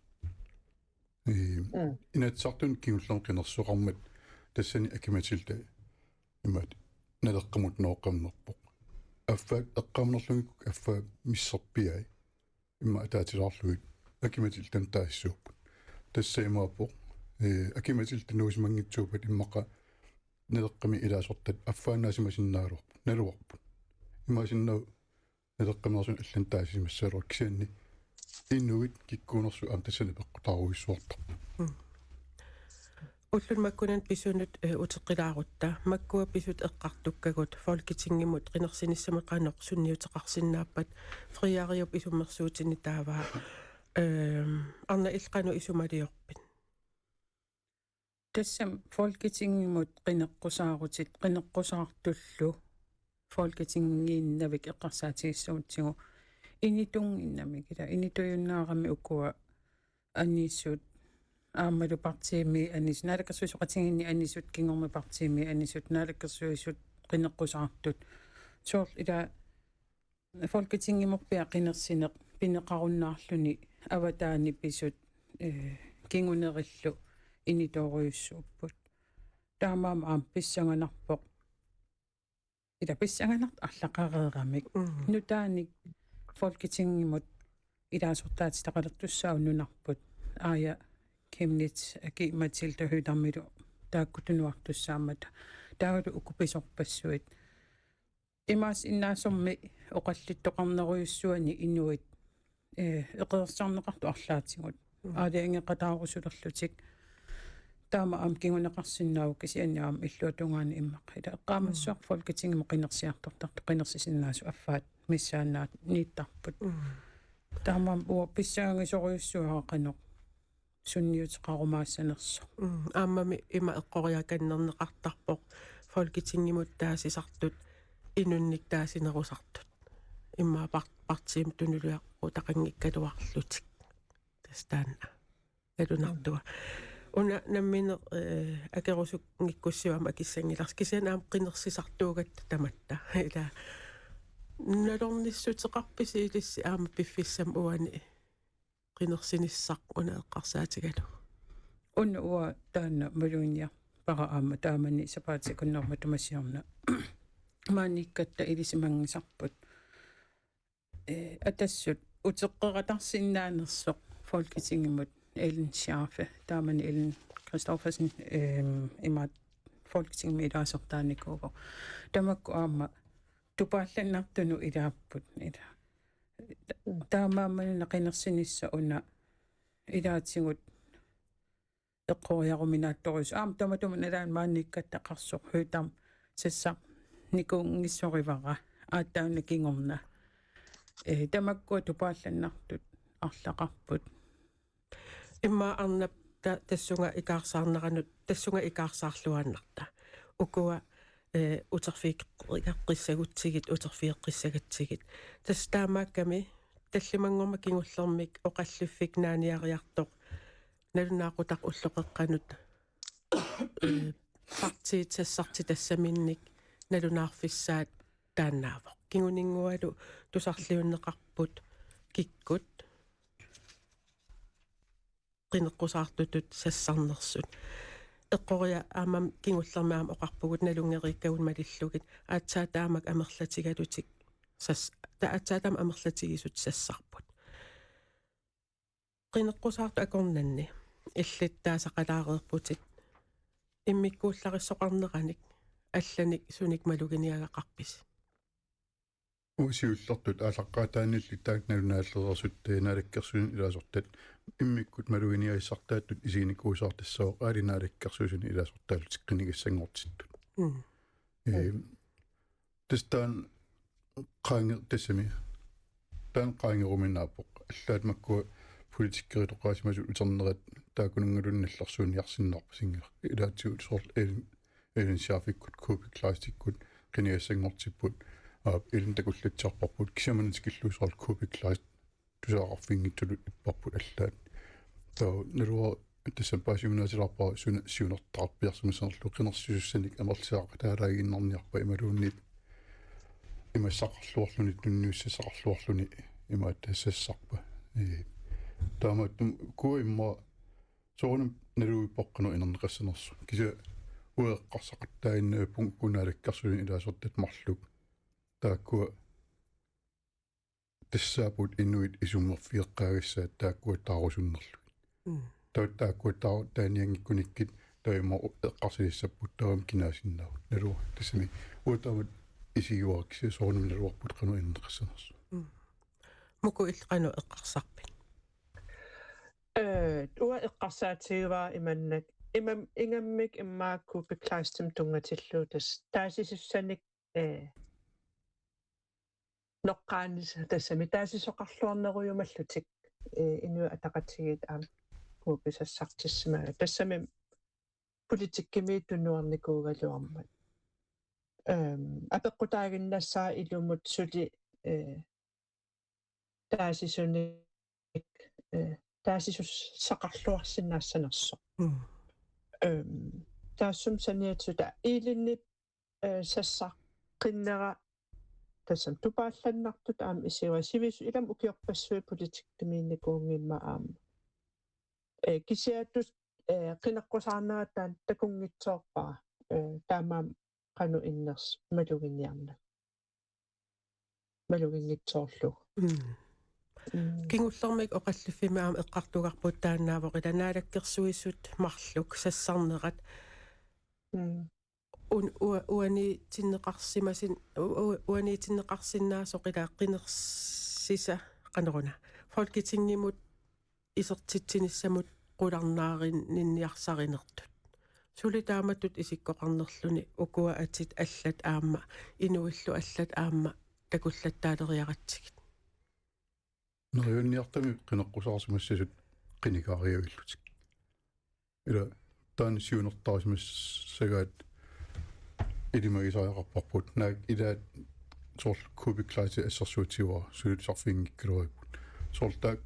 Ee, Mm. Inatsisartuni kingullermi qinersisoqarmat tassani Aki-Matilda imaat Naleqqamut nooqqammerpoq. Affaa eqqaanerlugit affaa misserpiai. Immaqa ataatilaarlugit Aki-Matildamik taasissuupput. Tassa imaappoq, ee, Aki-Matilda nuusimanngitsuuppat immaqa Naleqqami ilaasortat affaannaasimasinnaagaluarput, naluarput. Imaassinnaavoq Naleqqaminersunik allanut taasisimassagaluarput, kisianni inuit kikkuunersut aamma tassani apeqqutaarujussuartarput. Mm. Ulluni makkunani pisunut, eh, uteqqilaarutta. Makkua pisut eqqartukkagut Folketingimut qinersinissamut qanoq sunniuteqarsinnaappat, Friaariup isummersuutini taava, ehm, arnaq illit qanoq isumaliorpit? Tassami Folketingimut qineqqusaarutit, qineqqusaartullu Folketingiinnavik eqqarsaatigissagutsigu initunnginnamik, ila initujunnaaramik ukua anisut, aammalu partiimi anisut, naalakkersuisooqatigiinni anisut, kingorna partiimi anisut, naalakkersuisut, qineqqusaartut. Soorlu ila Folketingimorpiaq qinersineq pineqarunnaarluni avataani pisut, eh, kingunerillu initoorujussuupput. Taamaammat aamma pissanganarpoq. Ila pissanganartoq arlaqareeramik. Mm. Nutaanik Folketingimut ilaasortaatitaqalertussaavoq nunarput. Aaja Chemnitz, Aki-Matilda Høegh-Damilu taakku tunuartussaammata. Taavalu uku pisorpassuit. Imaassinnaasummi oqallittoqarnerujussuani inuit, eh, eqeersarneqartut arlaatigut. Mm. Aalajangeqataarusulerlutik. Taama aamma kinguneqarsinnaavoq kisianni aamma illuatungaani immaqa. Ila eqqaamassaaq Mm. Folketingimut qinersiartortartut qinersisinnaasut affaat missaannaaniittarput. Mm. Taamaammat uanga pissangagisorujussuara qanoq sunniuteqarumaassanersoq. Mm, aammami ima eqqoriakannerneqartarpoq Folketingimut taasisartut inunnik taasinerusartut. Immaqa par-, partiimut tunuliaqutaqanngikkaluarlutik. Tassa taanna. Nalunartua. Una nammineq, eh, akerusunngikkussiuk aamma akissanngilaq. Kisianni aamma qinersisartuugatta tamatta. Ila nalornissuteqarpisi ilissi aamma piffissami uani qinersinissaq una eqqarsaatigalugu. Una uanga taanna maluginiarpara aamma taamani sapaatip akunnermut matuma siorna. Maaniikkatta ilisimanngisarput. Eh, Atassut uteqqeratarsinnaanersoq Folketingimut Ellen Schaafe, taamani Ellen Kristoffersen, ehm, imaat Folketingimi ilaasortaanikuuvoq. Tamakku aamma tupaallannartunut ilaapput, ila. Taamaammat una qinersinissaq una ilaatigut eqqoriaruminaattorujussuuvoq. Aamma tamatuma nalaani maaniikkatta qarsoq Høegh-Dam sassarnikuunngissorivara aatsaat una kingorna. Eh, tamakkua tupaallannartut arlaqarput. Immaqa arnap ta-, tassunga ikaarsaarneranut, tassunga ikaarsaarluaannarta. Ukua, eh, uterfigeqqissagutsigit, uterfigeqqissagatsigit. Tassa taamaakkami tallimanngormat kingullermik oqalliffik naaniariartoq nalunaaqutaq ulloqeqqanut, eh, partiit sassartitassaminnik nalunaarfissaat taannaavoq. Kinguninngualu tusarliunneqarput kikkut qineqqusaartutut sassarnersut. Eqqoriarluta aamma kingullermik aamma oqarpugut nalunngeriikkagut malillugit aatsaat taamak amerlatigalutik sas-, ta-, aatsaat taamak amerlatigisut sassarput. Qineqqusaartut akornanni illit taasaqalaareerputit immikkuullarissoqarneranik allanik sunik maluginiagaqarpisi? Uagut siullertut aallaqqaataaniilli taakku nalunaalersuussutut, eh, naalakkersuisuni ilaasortat immikkut maluginiagassartaattut isiginikuusartassavara aali naalakkersuisuni ilaasortaallutik qinigassanngortittut. Mm. Eh, mm. Tassa taanna qaange-, tassami. Taanna qaangeruminaappoq. Allaat makkua politikerit oqaasimasut uternerat taakkununngaluunniit nallersuiniarsinnarpasinngilaq. Ilaatigut soorlu Ellen, Ellen Schaaffikkut, Kuupik Kleistikkut qinigassanngortipput. Aap, illit takullatsiarparput, kisianni tikillugu soorlu Kuupik Kleist tusagaqarfiginngitsutut ipparput allaat. Taava naluara tassami paasiuminaasilaarpara suna siunertaqarpiarsimassanerlugu, qinersisussanik amerlisaqataalaaginnarniarpat imaluunniit imassaqarluarluni, tunniussassaqarluarluni imaattussaqarpa. Ee, taamaattumik ukua immaqa soorunami naluvippara qanoq inerneqassanersoq. Kisianni uanga eqqarsaqattaaginnavippunga uku naalakkersuisuni ilaasortat marluk. Taakkua tassaapput inuit isummerfigeqqaagassat taakkua taarusunnerlugit. Mm. Taava taakkua taaru-, taanianngikkunikkit taava immaqa eqqarsaalissapput taava aamma kinaasinnaavat. Naluara tassami uanga taamatut isigivara kisianni soorunami naluarput qanoq inerneqassanersoq. Mm. Muku, illit qanoq eqqarsarpit? Ee, uanga eqqarsaatigivara imannak. Imam-, ingammik immaqa Kuupik Kleistimik tunngatillugu tassa taasisussanik, ee, noqqaanis-, tassami taasisoqarluarnerujumallutik, ee, Inuit Ataqatigiit aamma Kuupik sassartissimagaat. Tassami politikkimi tunuarnikuugaluarmat. Ehm, apeqqutaaginnassaaq ilumut suli, ee, taasisunik, ee, taasisussaqarluarsinnaassanersoq. Mm. Ehm, taassuma saniatigut ilinni, ee, sassaqqinnera tassami tupaallannartut aamma isigivara, sivisu ilami ukiorpassuit politikkimiinnikuunngimmat aamma. Ee, kisianni tassa, ee, qineqqusaarnera taanna takunngitsoorpara, ee, taamaammat qanoq inners-, maluginiarna-, maluginngitsoorlugu. Mm. Mm. Kingullermik oqalliffimmi aamma eqqartugarput taannaavoq ila naalakkersuisut marluk sassarnerat. Mm. Un-, ua-, uaniitinneqarsimasin-, u-, u-, uaniitinneqarsinnaasoq ila qinersisa qanoruna. Folketingimut isertitsinissamut qularnaarinninniarsarinertut. Suli taamatut isikkoqarnerluni ukua atit allat aamma, inuillu allat aamma takullattaaleriaratsigit. Neriunniartami qineqqusaarsimassasut qinigaariavillutik. Ila taanna siunertarisimassagaat ilimagisariaqarparput. Naak ilaat soorlu Kuupik Kleistip assersuutigivara, sulilu sarfiginngikkaluarparput. Soorlu taakku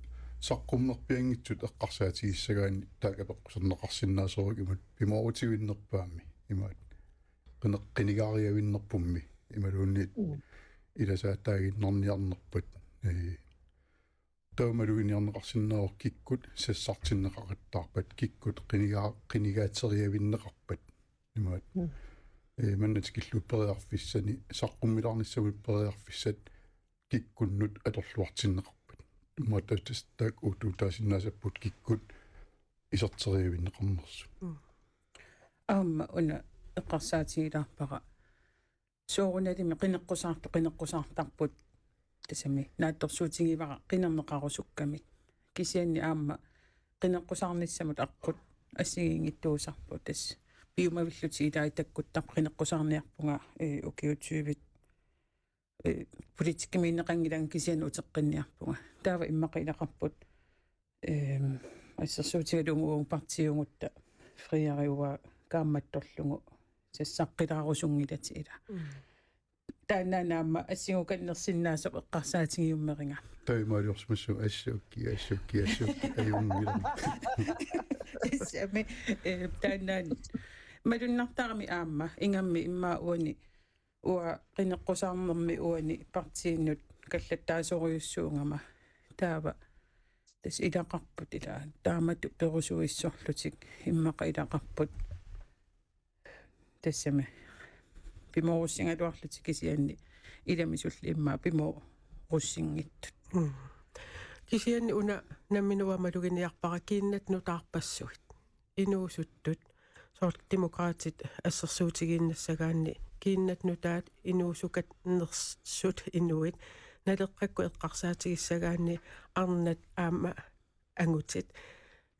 saqqummerpianngitsut eqqarsaatigissagaanni taakku apeqqusernaqarsinnaasorujummata pimoorutivinnerpaammi imaat. Qine-, qinigaariavinnerpummi imaluunniit Mm. ilasaataaginnarniarnerpat. Ee, taava maluginiarneqarsinnaavoq kikkut sassartinneqaqattaarpat, kikkut qiniga-, qinigaateriavinneqarpat. Imaat. Mm. Ee, manna tikillugu periarfissani, saqqummilaarnissamut periarfissat kikkunnut atorluartinneqarpat. Imaat tassa taakku uuttuutaasinnaassapput kikkut iserteriavinneqarnersut. Mm. Aamma una eqqarsaatigilaarpara. Soorunalimi qineqqusaartut qineqqusaartarput, tassami naatsorsuutigivara qinerneqarusukkamik. Kisianni aamma qineqqusaarnissamut aqqut assigiinngitsuusarput, tassa piumavillutik ilaat takkuttarput, qineqqusaarniarpunga, ee, ukiut tyvit, ee, politikkimiinneqanngilanga kisianni uteqqinniarpunga. Taava immaqa ilaqarput, ehm, assersuutigalugu uagut partiugutta friariua kaammattorlugu sassaqqilaarusunngilatit ila. Mm. Taanna aamma assigukannersinnaasoq eqqarsaatigiummeriga. Taamaaliorsimassaaq assukki, assukki, assukki, ajunngilaq. Tassami, eh, taanna malunnartarami aamma, ingammik immaqa uani uanga qineqqusaarnermi uani partiinut kallattaasorujussuugama. Taava tassa ilaqarput ila taamatut perusuissorlutik immaqa ilaqarput. Tassami pimoorussigaluarlutik kisianni ilami suli immaqa pimoorussinngitsut. Mm. Kisianni una nammineq uanga maluginiarpara kiinnat nutaarpassuit. Inuusuttut, soorlu Demokraatit assersuutigiinnassagaanni, kiinnat nutaat inuusukannersut inuit, naleqqakkut eqqarsaatigissagaanni arnat aamma angutit,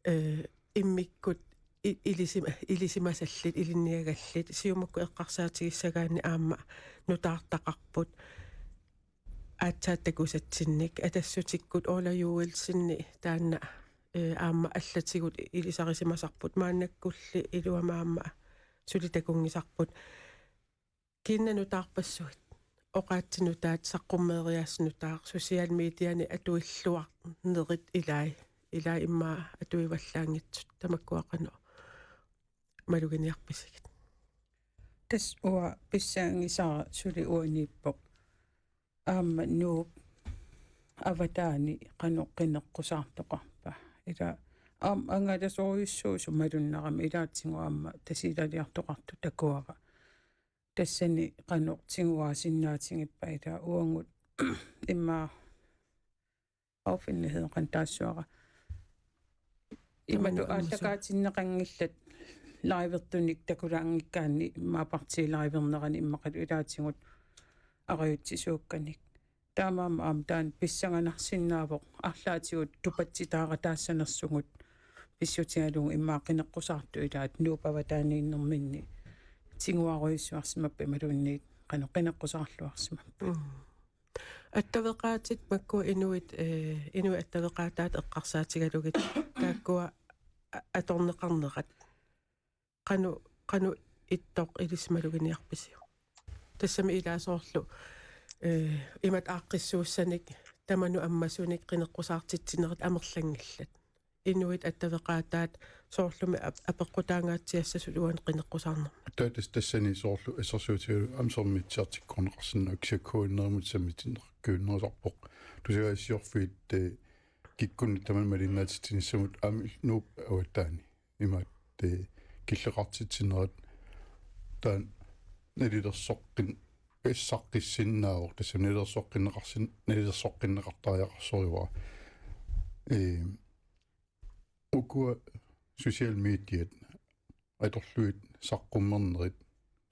eh, immikkut i-, ilisima-, ilisimasallit, ilinniagallit, Siumukkut eqqarsaatigissagaanni aamma nutaartaqarput, aatsaat takusatsinnik, Atassutikkut Ola Joelsenip taanna, eh, aamma allatigut ilisarisimasarput, maannakkulli iluamik aamma suli takunngisarput. Kiinnat nutaarpassuit. oqaatsit nutaat saqqummeeriaaseq nutaaq social mediani atuilluarnerit ilai, ilai immaqa atuivallaanngitsut, tamakkua qanoq maluginiarpisigit? Tassa uanga pissangisara suli uaniippoq. Aamma Nuup avataani qanoq qineqqusaartoqarpa. Ila aamma angalasorujussuusoq malunnarami, ilaatigut aamma Tasiilaliartoqartoq takuara. Tassani qanoq tiguaasinnaatigippata, ila uagut immaqa offentligheden qanoq taassuara. Imatut aallakaatinneqanngillat livertunik takulaanngikkaanni, immaqa partiit livernerani immaqalu ilaatigut arajutsisuukkanik. Taamaammat aamma taanna pissanganarsinnaavoq arlaatigut tupatsitaarataassanersugut pissutigalugu immaqa qineqqusaartut ilaat Nuup avataaniinnerminni tiguarujussuarsimappat imaluunniit qanoq qineqqusaarluarsimappat. Mm. Attaveqaatit makkua inuit, eh, inuit attaveqaataat eqqarsaatigalugit taakkua a-, atorneqarnerat. Qanoq, qanoq ittoq ilissi maluginiarpisiuk? Tassami ilaa soorlu, eh, imatut aaqqissuussanik tamanut ammasunik qineqqusaartitsinerit amerlanngillat. Inuit attaveqaataat soorlumi ap-, apeqqutaangaatsiassasut uani qineqqusaarnermut. Taava tassa tassani soorlu assersuutigalugu aamma sermitsiartikkoorneqarsinnaavoq, kisianni K N R-imut sammitinneqarnerusarpoq. Tusagassiorfiit, eh, kikkunnit tamanit malinnaatitsinissamut aamma il-, Nuup avataani. Imaattoq, eh, killeqartitsinerat taanna nalilersoqqin-, issaqqissinnaasoq, tassa nalilersoqqinneqarsin-, nalilersoqqinneqartariaqarsorivara. Eh, ukua social mediat atorlugit saqqummernerit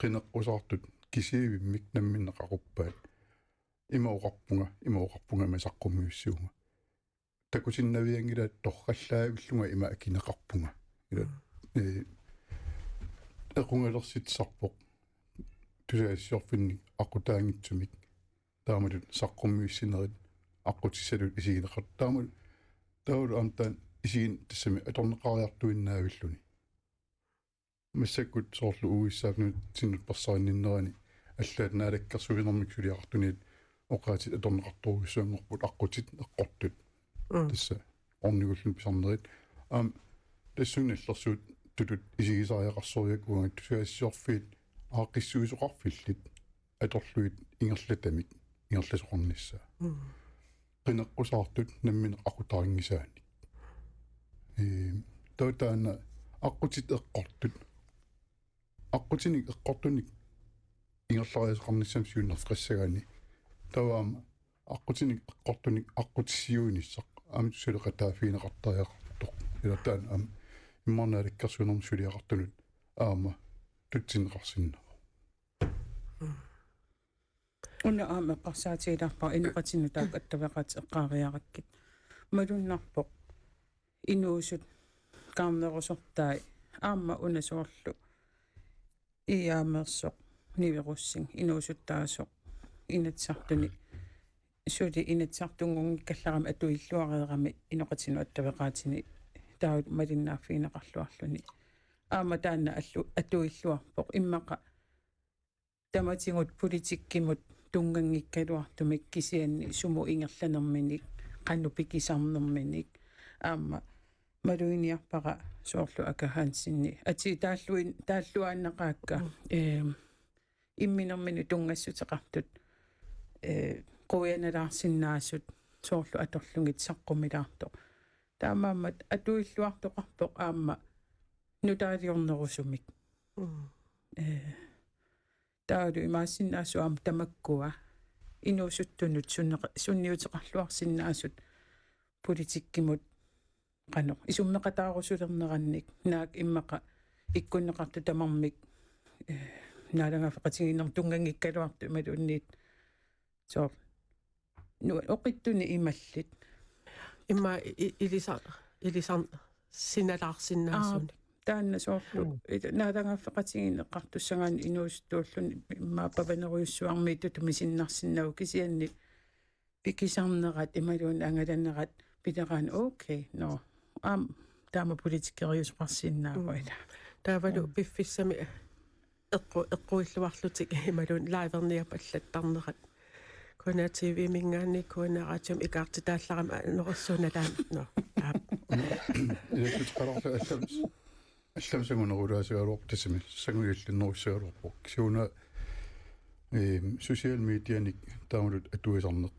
qineqqusaartut kisiat immikkut namminneq aquppaat. Ima oqarpunga, ima oqarpunga, ima saqqummiussivunga. Takusinnavianngilaat torrallaavillunga ima akineqarpunga. Ila, mm, eh, equngalersitsisarpoq tusagassiorfinnik aqqutaanngitsumik. Taamatut saqqummiussinerit aqqutissallutik isigineqartut. Taamatut, taavalu aamma taanna isigin-, tassami atorneqariartuinnaavilluni. Massakkut soorlu U S A-p nunatsinni persarinninnerani allaat naalakkersuinermik suliaqartunit oqaatsit atorneqartorujussuanngorput aqqutit eqqortut. Mm. Tassa ornigulluni pisarnerit. Aamma tassunga nallersuuttutut isigisariaqarsorivakka uanga tusagassiorfiit aaqqissuisoqarfillit atorlugit ingerlatamik ingerlasoqarnissaa. Mm. Qineqqusaartut namminneq aqutarinngisaannik. Ee, taava taanna aqqutit eqqortut. Aqqutinik eqqortunik ingerlariaaseqarnissamut siunnerfissagaanni. Taava aamma aqqutinik eqqortunik aqqutissiuinissaq aamma suleqataaffigineqartariaqartoq. Ila taanna aamma immaqa naalakkersuinermik suliaqartunut aamma tutsinneqarsinnaavoq. Una aamma eqqarsaatigilaarpara inoqatinnut taakku attaveqaatit eqqaariarakkit. Malunnarpoq inuusut kaarnerusortai aamma una soorlu I A-meersoq Nivi Rosing inuusuttaasoq Inatsisartuni suli Inatsisartunngunngikkallarami atuilluareerami inoqatinnut attaveqaatini taava malinnaaffigineqarluarluni. Aamma taanna allu-, atuilluarpoq immaqa tamatigut politikkimut tunnganngikkaluartumik kisianni sumut ingerlanerminik, qanoq pikisarnerminik, aamma maluginiarpara soorlu Aka Hansenip. Atii taalluin-, taalluaannaqaakka, mm, ehm, imminerminut tunngassuteqartut, eh, quianalaarsinnaasut soorlu atorlugit saqqumilaartoq. Taamaammat atuilluartoqarpoq aamma nutaaliornerusumik. Mm. Eh, taavalu imaassinnaavoq aamma tamakkua inuusuttunut sunneqa-, sunniuteqarluarsinnaasut politikkimut qanoq isummeqataarusulernerannik naak immaqa ikkunneqartut tamarmik, eh, naalagaaffeqatigiinnermut tunnganngikkaluartut imaluunniit soorlu nu-, oqitsunik imallit. Immaqa i-, i-, ilisa-, ilisarsinnaalaarsinnaasunik. Aa, taanna soorlu. Mm. Ila naalagaaffeqatigiinneqartussagaanni inuusuttuulluni immaqa pavanerujussuarmiittut tumisinnarsinnagu kisianni pikisarnerat imaluunniit angalanerat pileraanni okay, nå. Aamma taama politikeriusoqarsinnaavoq. Mm. Ila. Taavalu, mm, piffissami eqqu-, eqquilluarlutik imaluunniit liverniarpallattarnerat. K N R T V-minngaanniit K N R Radiomi ikaartitaallarami anorersuunataan. No. Aap. Ilaassutaqalaarlugu allams-, allamut sangunerulaasagaluarpoq tassami, sangujallinnerussagaluarpoq. Kisianni una, ehm, social medianik taamatut atuisarneq.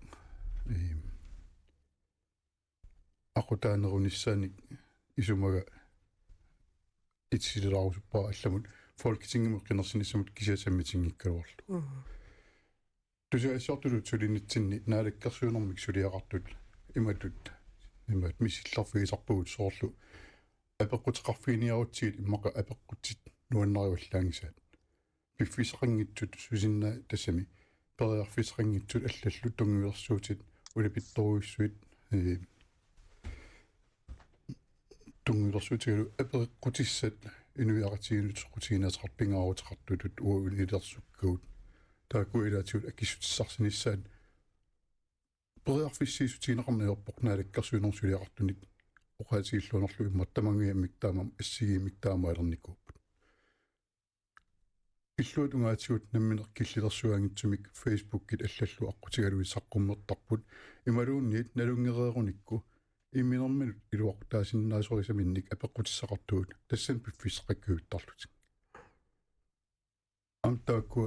Ehm, aqutaanerunissaanik isumaga itisilaarusuppara allamut Folketingimut qinersinissamut kisianni sammitinngikkaluarlugu. Mhm. Tusagassiortutut sulinitsinni naalakkersuinermik suliaqartut imatut, imatut misissorfigisarpagut soorlu apeqquteqarfiginiarutsigit immaqa apeqqutit nuannarivallaanngisaat. Piffissaqanngitsut susinna-, tassami periarfissaqanngitsut allallu tunngavilersuutit ulapittorujussuit, ee, tunngavilersuutigalu apeqqutissat inuiaqatigiinnut soqutiginaateqartut pingaaruteqartutut uagut ililersukkagut. Taakku ilaatigut akissutissarsinissaat periarfissiissutigineqarneq ajorpoq naalakkersuinermut suliaqartunit oqaatigilluarnerlu immaqa tamangajammik taama assigiimmik taamaalernikuupput. Illuatungaatigut nammineq killilersugaanngitsumik Facebookit allallu aqqutigalugit saqqummertarput imaluunniit nalunngereerunikku imminerminut iluaqutaasinnaasorisaminnit apeqqutissaqartugut tassani piffissaqakkajuttarlutik. Aamma taakku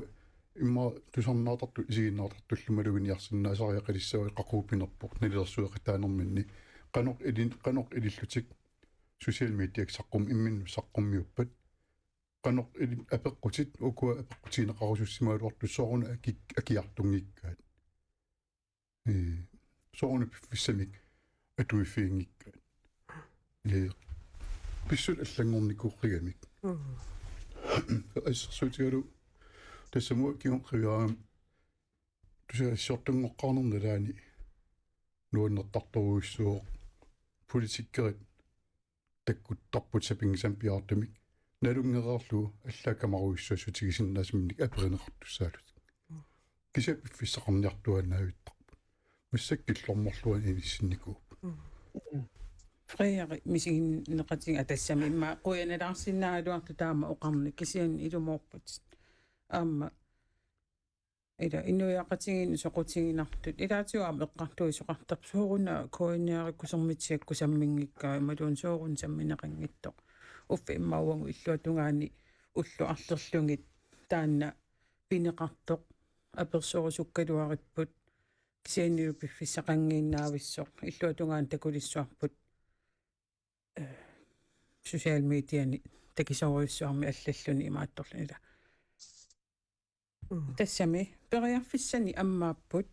immaqa tusarnaartartut isiginnaartartullu maluginiarsinnaasariaqalissavagut qaqugu pinerpoq nalilersueqataanerminni qanoq ilin-, qanoq ilillutik social mediak saqqum-, imminnut saqqummiuppat. Qanoq ili-, apeqqutit, ukua apeqqutigineqarusussimagaluartut sooruna aki-, akiartunngikkaat. Ee, sooruna piffissamik atuiffiginngikkaat. Ee, pissutsit allanngornikuuqqigamik. Mm. Assersuutigalugu tassamu kingorna qiviaraangama tusagassiortunngoqqaarnermi nalaani nuannertartorujussuuvoq politikkerit takkuttarput sapinngisamik piaartumik nalunngereerlugu allaat kamarujussuassutigisinnaasaminnit aperineqartussaallutik. Kisianni piffissaqarniartuaannavittarput. Massakkut killormorluanut inissinnikuupput. Frederik misiginneqatigiit tassami immaqa qujanalaarsinnaagaluartoq taama oqarneq kisianni ilumoorputit. Aamma ila inuiaqatigiinnut soqutiginartut. Ilaatigut aamma eqqartuisoqartarpoq sooruna K N R-ikkut Sermitsiakkut samminngikkaat imaluunniit sooruna sammineqanngitsoq. Uffa immaqa uagut illuatungaani ullut arlerlugit taanna pineqartoq apersorusukkaluaripput. Kisiannilu piffissaqanngiinnavissoq. Illuatungaani takulissuarput. Ee, social mediani takisoorujussuarmik allalluni imaattorluni ila. Mm. Tassami periarfissanik ammaapput,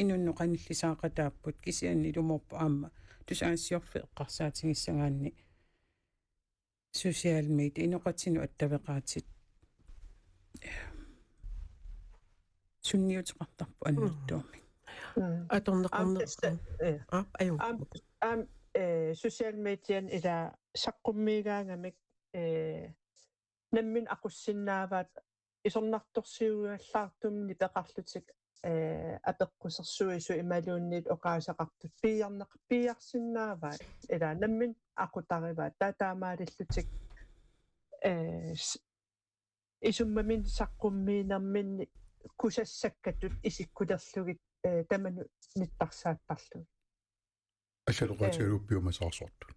inunnut qanillisaaqataapput, kisianni ilumoorpoq aamma tusagassiorfiit eqqarsaatigissagaanni social media inoqatinut attaveqaatit sunniuteqartarput annertuumik. Mm. Atorneqarner-, aamma tassa, ee. Aap, ajuu. Aamma, aamma, ee, social median ila saqqummiigaangamik, ee, nammineq aqussinnaavaat isornartorsiuallaartumik nipeqarlutik, ee, apeqqusersuisut imaluunniit oqaaseqartut piiarneq-, piiarsinnaavaat. Ila nammineq aqutarivaat. Taava taamaalillutik, ee, s-, isummaminnit saqqummiinerminni kusassakkatut isikkulerlugit, ee, tamanut nittarsaattarlugit. Allat oqaatigalugu piumasaarsortut.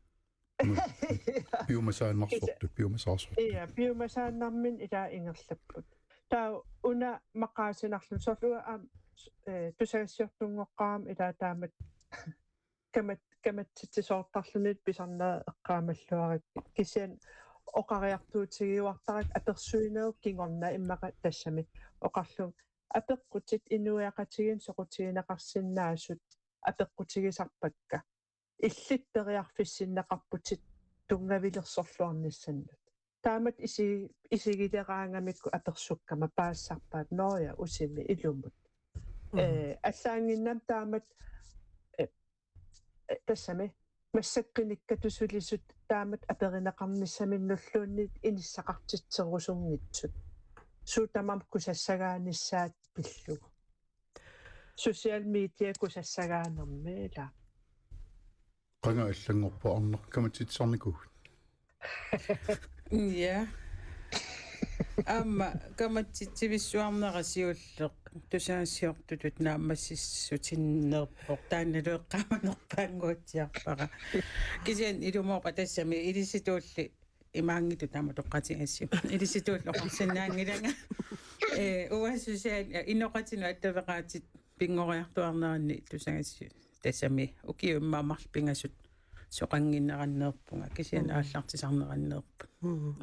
Piumasaannarsortut, piumasaarsortut. Ia, piumasaannarminnik ila ingerlapput. Taava una maqaasinarluni soorlu aamma, ee, tusagassiortunngoqqaarama ila taamatut kamat-, kamatsitsisoortarluni pisarneq eqqaamalluarakkit. Kisianni oqariartuutigiuartarakku apersuinerup kingorna immaqa tassami oqarlunga apeqqutit inuiaqatigiinnut soqutigineqarsinnaasut apeqqutigisarpakka. Illit periarfissinneqarputit tunngavilersorluarnissannut. Taamatut isi-, isigileraangamikku apersukkama paassarpaat nooja usimi ilumut. Mhm. Ee, allaannginnami taamatut, ee, ee, tassami massakkut qinikkatut sulisut taamatut aperineqarnissaminnulluunniit inissaqartitserusunngitsut. Suut tamarmik kusassagaanissaat pillugu. Social media kusassagaanermi ila. Qanga allanngorpa arnaq kamatsitsisarnikuugut. Ja. Aamma kamatsitsivissuarnera siulleq tusagassiortutut naammassissutinnerpoq, taannalu eqqaamanerpaannguatsiarpara. Kisianni ilumoorpoq tassami ilisitulli imaanngitsoq taama toqqaatigassiuk. Ilisitulli oqarsinnaanngilanga. Ee, uanga social-, inoqatinut attaveqaatit pinngoriartuarneranni tusagassiuk. Tassami ukiut immaqa marluk pingasut soqannginneranneerpunga, kisianni Mm. aallartisarneranneerput. Mm.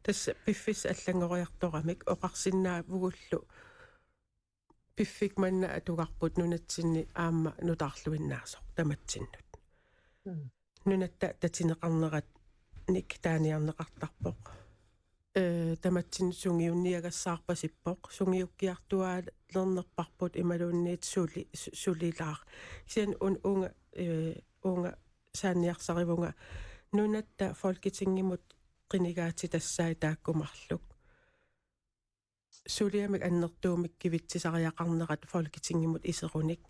Tassa piffissaq allanngoriartoramik oqarsinnaavugullu piffik manna atugarput nunatsinni aamma nutaarluinnaasoq tamatsinnut. Mm. Nunatta tatineqarneranik taaniarneqartarpoq. Ee, tamatsinnut sungiunniagassaarpasippoq, sungiukkiartuaalernerparput imaluunniit suli-, su-, sulilaaq. Kisianni un-, uunga, ee, uunga saanniarsarivunga nunatta Folketingimut qinigaatitassai taakku marluk. Suliamik annertuumik kivitsisariaqarnerat Folketingimut iserunik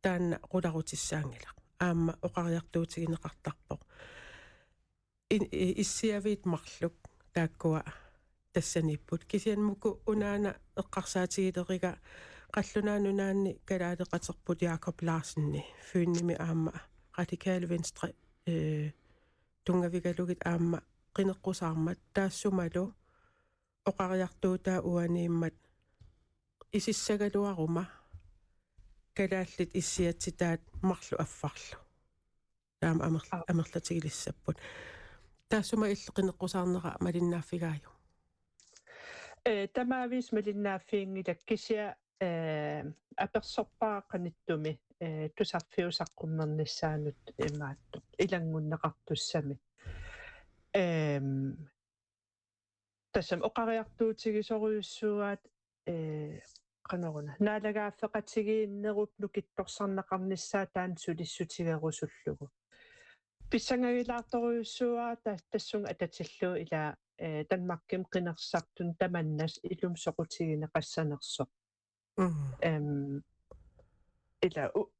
taanna qularutissaanngilaq. Aamma oqariartuutigineqartarpoq. In-, i-, issiaviit marluk taakkua tassaniipput. Kisianni uku unaana eqqarsaatigileriga Qallunaat Nunaanni kalaaleqaterput Jacob Larsen, Fynimi aamma Radikale Venstre, ee, tunngavigalugit aamma qineqqusaarmat, taassumalu oqariartuutaa uaniimmat isissagaluaruma kalaallit issiatsitaat marluk affarlu. Taama amerl-, Aa. Amerlatigilissapput. Taassuma illit qineqqusaarnera malinnaaffigaajuk? Ee, tamaavisa malinnaaffiginngilakka, kisianni, ee, apersorpara qanittumi, ee, tusarfiup saqqummernissaanut imaattoq ilanngunneqartussami. Eem, tassami oqariartuutigisorujussuuaat, ee, qanoruna, naalagaaffeqatigiinnerup nukittorsarneqarnissaa taanna sulissutigerusullugu. Pissangagilaartorujussuuara ta-, tassunga atatillugu ila, ee, Danmarkimi qinersisartuni tamanna ilumut soqutigineqassanersoq. Mm. Eem, ila u-,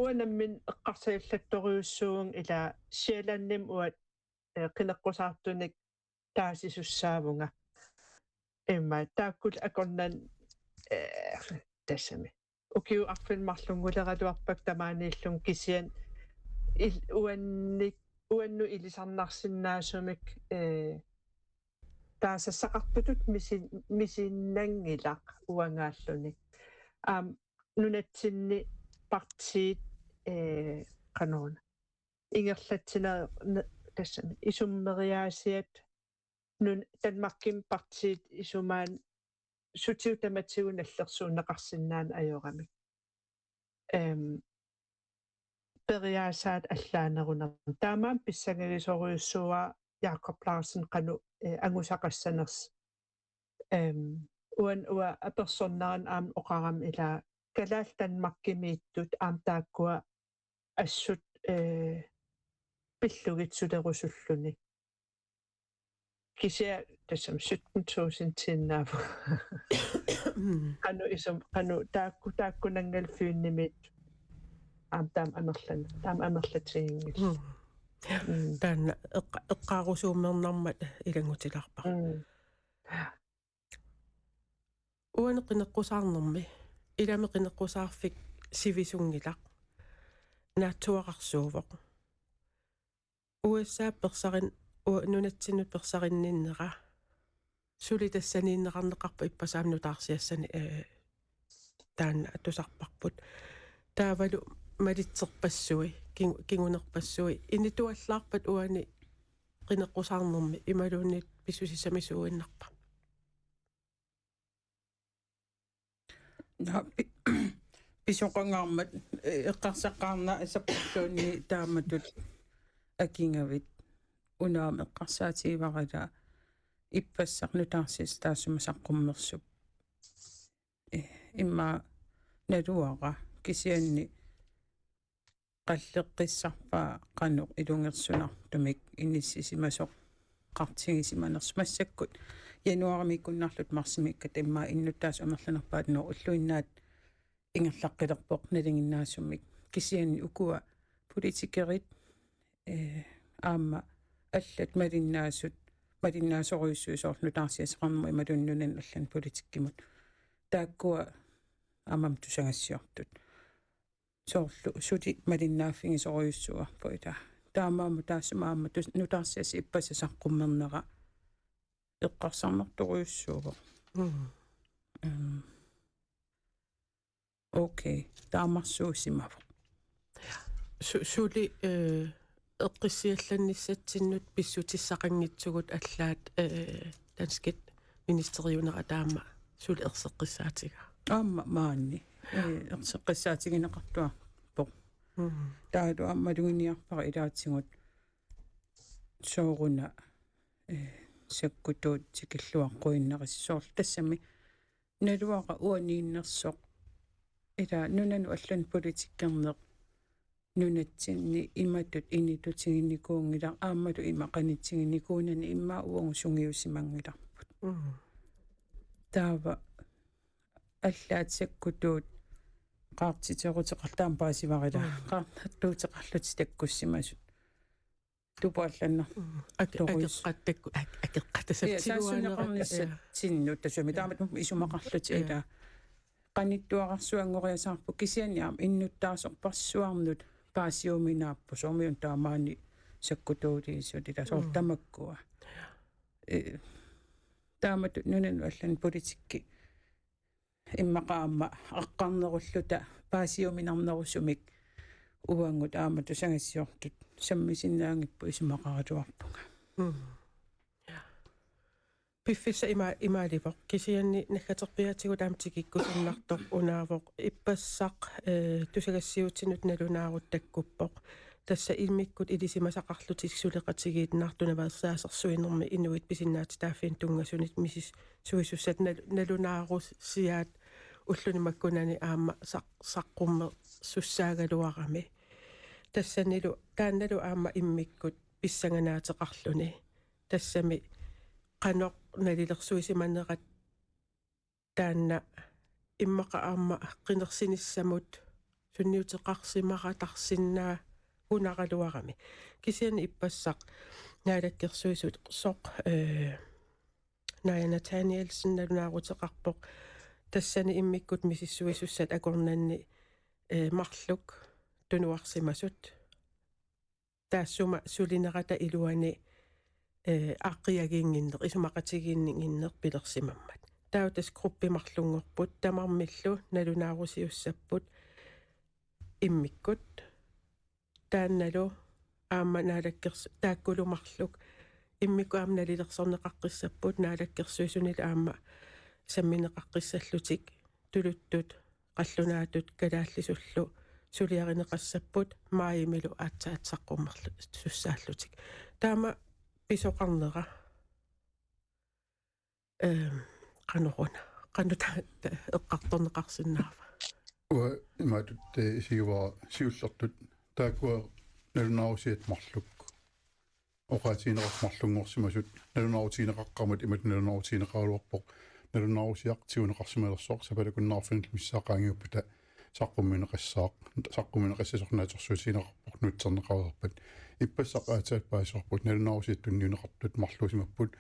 uanga nammineq eqqarsajullattorujussuuvunga ila Sjællandimi uanga, ee, qineqqusaartunik taasisussaavunga. Immaqa taakkulu akornanni, ee, tassami ukiut arfineq-marlunnguleraluarpakka tamaaniillunga, kisianni il-, uannik-, uannut ilisarnarsinnaasumik, ee, taasassaqartutut misi-, misinnanngilaq uangaalluni. Aamma nunatsinni partiit, ee, qanoruna, ingerlatsine-, ne-, tassami isummeriaasiat nun-, Danmarkimi partiit isumaat sutigut tamatigut nallersuunneqarsinnaaneq ajoramik. Eem, periaasaat allaanerunermut. Taamaammat pissangagisorujussuuara Jacob Larsen qanoq, ee, angusaqassanersoq. Eem, uanga, uanga apersornerani aamma oqarama ila kalaallit Danmarkimiittut aamma taakkua assut, ee, pillugit sulerusulluni. Kisianni tassami sytten tusindiinnaavoq. Mm. Qanoq isum-, qanoq taakku, taakkunanngalu Fynimiittut. Aamma taama amerlan-, taama amerlatiginngillat. Mm. Mm. Taanna eqqa-, eqqaarusuummernarmat ilanngutilaarpara. Mm. Uani qineqqusaarnermi, ilami qineqqusaarfik sivisunngilaq, naatsuararsuuvoq. U S A persarin-, u-, nunatsinnut persarinninnera, suli tassaniinneqarneqarpoq ippassaq aamma nutaarsiassani, ee, taanna tusarparput. Taavalu malitserpassui, kin-, kingunerpassui, inituallaarpat uani qineqqusaarnermi imaluunniit pissusissamisuuinnarpa? Naa, pi-, pisoqangaarmat, ee, eqqarsaqqaarnera sapporluunniit taamatut akingavit. Una aamma eqqarsaatigivara ila ippassaq nutaarsiassaq taassuma saqqummersup. Ee, immaqa naluara kisianni qalleqqissarpaa qanoq ilungersunartumik inissisimasoqartigisimanersoq massakkut. Januaarimiikkunnarluta marsimiikkatta immaqa innuttaasut amerlanerpaat, Nuuk ulluinnaat ingerlaqqilerpoq nalinginnaasumik. Kisianni ukua politikerit, ee, aamma allat malinnaasut malinnaasorujussuit soorlu nutaarsiassaqarnermut imaluunniit nunanut allanut politikkimut. Taakkua aamma tusagassiortut. Soorlu suli malinnaaffigisorujussuuarput ilaa. Taamaammat taassuma aamma tus-, nutaarsiassaq ippassaq saqqummernera eqqarsarnartorujussuuvoq. Mm. Ehm, okay, taamarsuusimavoq. Su-, suli, eh, eqqissiallannissatsinnut pissutissaqanngitsugut allaat, eh, danskit ministeriunerat aamma suli erseqqissaatigaa. Aamma maani. Eh, erseqqissaatigineqartuarpoq. Mm. Taavalu aamma maluginiarpara ilaatigut sooruna, eh, sakkutuut tikilluaqquinnarissasoorlu tassami naluara uaniinnersoq. Ilaa nunanut allanut politikkerneq nunatsinni imatut initutiginikuunngilaq aammalu ima qanitsiginikuunani immaqa uagut sungiusimanngilarput. Mm. Taava allaat sakkutuut qaartiteruteqartaam paasivarila. Mm. Qaarnattuuteqarlutik takkussimasut. Tupaallannaq. Mm. Ak-, Torus. Akeqqattakku-, ak-, akeqqatasap Ja, tiguaanera-, saassunneqarnissatsinnut ja. Tasumi. Ja. Taamatut isumaqarlutik Ja. Ilaa. Qanittuararsuanngoriasaarput kisianni aamma innuttaasorpassuarnut paasiuminaapput. Soormiun taamaani sakkutuuliisut ilaa soorlu Mm. tamakkua. Eh, taamatut nunanut allanut politikki immaqa aamma aqqarnerulluta paasiuminarnerusumik uagut aamma tusagassiortut sammisinnaanngippoq isumaqaraluarpunga. Mm. Piffissaq ima-, imaalivoq. Kisianni naggaterpiaatigut aamma tikikkusunnartoq unaavoq. Ippassaq, eh, tusagassiuutinut nalunaarut takkuppoq. Tassa immikkut ilisimasaqarlutik suleqatigiit naartunaveersaasersuinermi inuit pisinnaatitaaffiini tunngasunit misissuisussat nal-, nalunaarusiaat ulluni makkunani aamma saq-, saqqummersussaagaluarami. Tassanilu, taannalu aamma immikkut pissanganaateqarluni. Tassami qanoq nalilersuisimanerat taanna immaqa aamma qinersinissamut sunniuteqarsimaratarsinnaagunaraluarami. Kisianni ippassaq naalakkersuisoq, eh, Naaja Nathanielsen nalunaaruteqarpoq. Tassani immikkut misissuisussat akornanni, eh, marluk tunuarsimasut. Taassuma sulinerata iluani, eh, aaqqiagiinnginneq, isumaqatigiinnginneq pilersimammat. Taava tassa gruppi marlunngorput, tamarmillu nalunaarusiussapput immikkut. Taannalu aamma naalakkers-, taakkulu marluk immikkut aamma nalilersorneqaqqissapput, naalakkersuisunilu aamma sammineqaqqissallutik tuluttut qallunaatut kalaallisullu suliarineqassapput maajimilu aatsaat saqqummersussaallutik. Taama pisoqarnera, ehm, qanoruna, qanoq ta-, ta-, eqqartorneqarsinnaava. Uanga imaatut, eh, isigivara siullertut taakkua nalunaarusiat marluk. Oqaatigineqartut marlunngorsimasut, nalunaarutigineqaqqammat imatut nalunaarutigineqaraluarpoq, nalunaarusiaq tiguneqarsimalersoq, sapalakunnaarfinillu missaa qaangiuppata saqqummiunneqassaaq, saqqummiunneqassasoq naatsorsuutigineqarpoq, nuutserneqareerpat. Ippassaq aatsaat paasivarput, nalunaarusiat tunniunneqartut marluusimapput,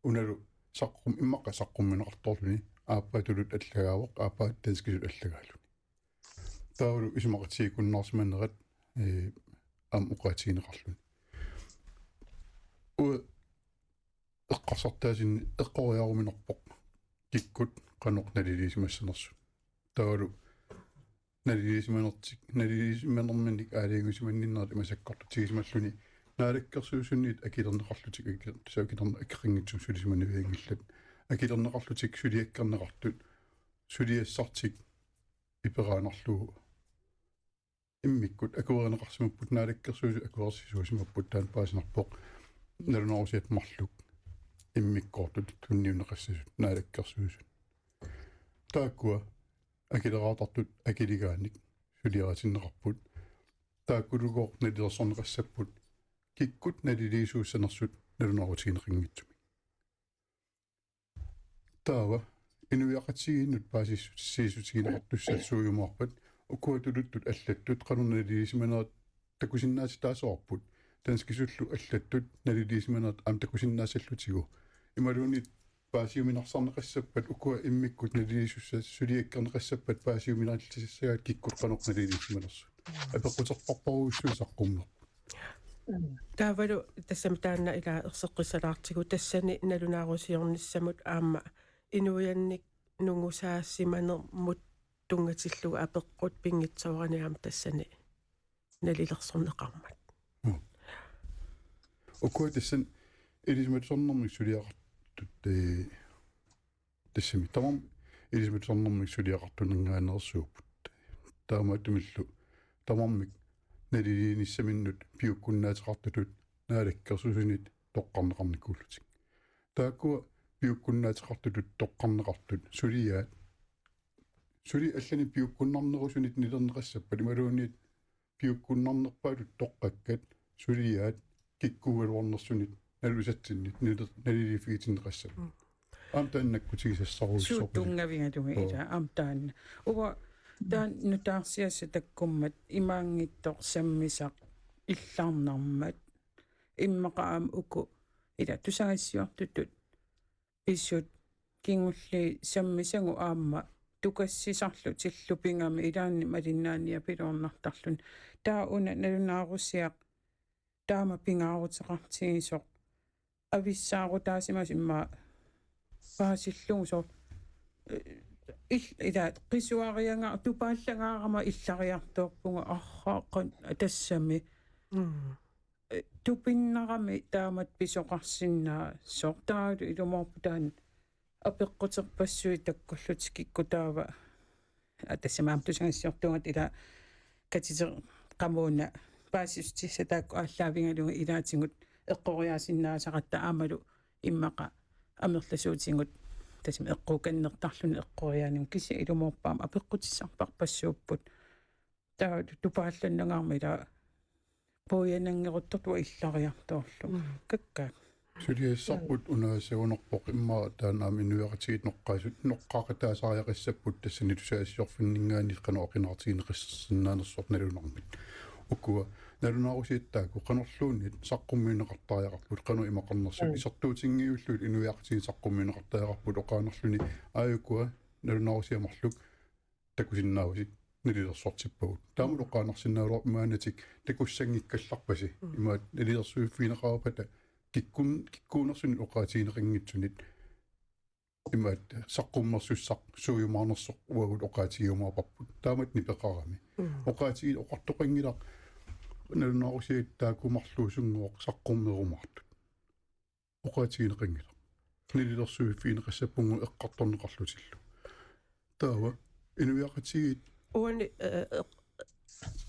unalu saqqum-, immaqa saqqummiunneqartoorluni, aappaa tuluttut allagaavoq, aappaa danskisut allagaaluni. Taavalu isumaqatigiikkunnaarsimanerat, eh, aamma oqaatigineqarluni. Uanga eqqarsartaasinni eqqoriaruminarpoq kikkut qanoq naliliisimassanersut. Taavalu naliliisimanertik, naliliisimanerminnik aalajangiusimanninnerat ima sakkortutigisimalluni Naalakkersuisuniit akilerneqarlutik, akiler-, tassa akiler-, akeqanngitsumik sulisimanavianngillat. Akilerneqarlutik suliakkerneqartut suliassartik iperaannarlugu immikkut akuerineqarsimapput, naalakkersuisut akuersisuusimapput, taanna paasinarpoq nalunaarusiat marluk immikkoortut tunniunneqassasut naalakkersuisut. Taakkua akileraartartut akiligaannik suliaritinneqarput. Taakkulugooq nalilersorneqassapput kikkut naliliisuussanersut nalunaarutigineqanngitsumik. Taava inuiaqatigiinnut paasissutissaatigineqartussat suujumaarpat ukua tuluttut allattut qanoq naliliisimanerat takusinnaatitaasoqarput. danskisullu allattut naliliisimanerat aamma takusinnaasallutigu. Imaluunniit paasiuminarsarneqassappat ukua immikkut naliliisussat suliakkerneqassappat paasiuminarlissagaat kikkut qanoq naliliisimanersut. Apeqquterparparujussuit saqqummerput. Taavalu tassami taanna ila erseqqissalaartigu tassani nalunaarusiornissamut aamma inuiannik nungusaasimanermut tunngatillugu apeqqut pinngitsoorani aamma tassani nalilersorneqarmat. Mm. Ukua tassani ilisimatusarnermik suliaqartut, eh, tassami tamarmik ilisimatusarnermik suliaqartunerngaaneersuupput. Taamaattumillu tamarmik naliliinissaminnut piukkunnaateqartutut naalakkersuisunit toqqarneqarnikuullutik. Taakkua piukkunnaateqartutut toqqarneqartut suliaat suli allanik piukkunnarnerusunit nilerneqassappat imaluunniit piukkunnarnerpaatut toqqakkat suliaat kikkuugaluarnersunit nalusatsinnit nali-, naliliiffigitinneqassapput. Mm. Aamma taanna nakkutigisassarujussooq. Suut tunngavigalugit. Oo. Ila aamma taanna. Uanga taanna nutaarsiassat takkummat imaanngitsoq sammisaq illarnarmat immaqa aamma uku ila tusagassiortutut pisut kingulliit sammisagut aamma tukassisarlutillu pigami ilaanni malinnaaniapiluarnartarluni. Taava una nalunaarusiaq taama pingaaruteqartigisoq avissaarutaasimasoq immaqa paasillugu soorlu, eh, il-, ila qisuarianga-, tupaallagaarama illariartoorpunga arraaqqa tassami. Mm. Eh, tupinnarami taamatut pisoqarsinnaasoq taavalu ilumoorpoq taanna apeqquterpassuit takkullutik kikkut taava. Aa, tassami aamma tusagassiortuugatta ila katiteqamuuna paasissutissat taakku aallaavigalugit ilaatigut eqqoriaasinnaasaratta aammalu immaqa amerlasuutigut tassami eqquukannertarluni eqqoriaanigut kisianni ilumoorpoq aamma apeqqutissarpassuupput. Taava tupaallannangaarmat ila puiananngeruttortua illariartoorlu. Mm. Kakkaak. Suliassarput una sagunarpoq immaqa taanna aamma inuiaqatigiit noqqaasut, noqqaaqataasariaqassapput tassani tusagassiorfinninngaanniit qanoq oqinnerutigineqarsinnaanersoq nalunarmik. Ukua nalunaarusiat taakku qanorluunniit saqqummiunneqartariaqarput qanoq imaqarnersut. Mm. Isertuutinngivillugit inuiaqatigiit saqqummiunneqartariaqarput oqaannarluni aajukua nalunaarusiaq marluk takusinnaavusi nalilersortippagut. Taama oqaannarsinnaagaluarpoq imaannatik takussanngikkallarpasi. Mm. Imaat nalilersuiffigineqarpata kikkun-, kikkuunersunit oqaatigineqanngitsunit. Imaat saqqummersussaq suujumaarnersoq uagut oqaatigiumaarparput. Taamatut nipeqarami. Mm. Oqaatigiit oqartoqanngilaq nalunaarusiat taakku marluusunngooq saqqummerumaartut. Oqaatigineqanngilaq. Nalilersuiffigineqassappugut eqqartorneqarlutillu. Taava inuiaqatigiit. Uani, eh, eh,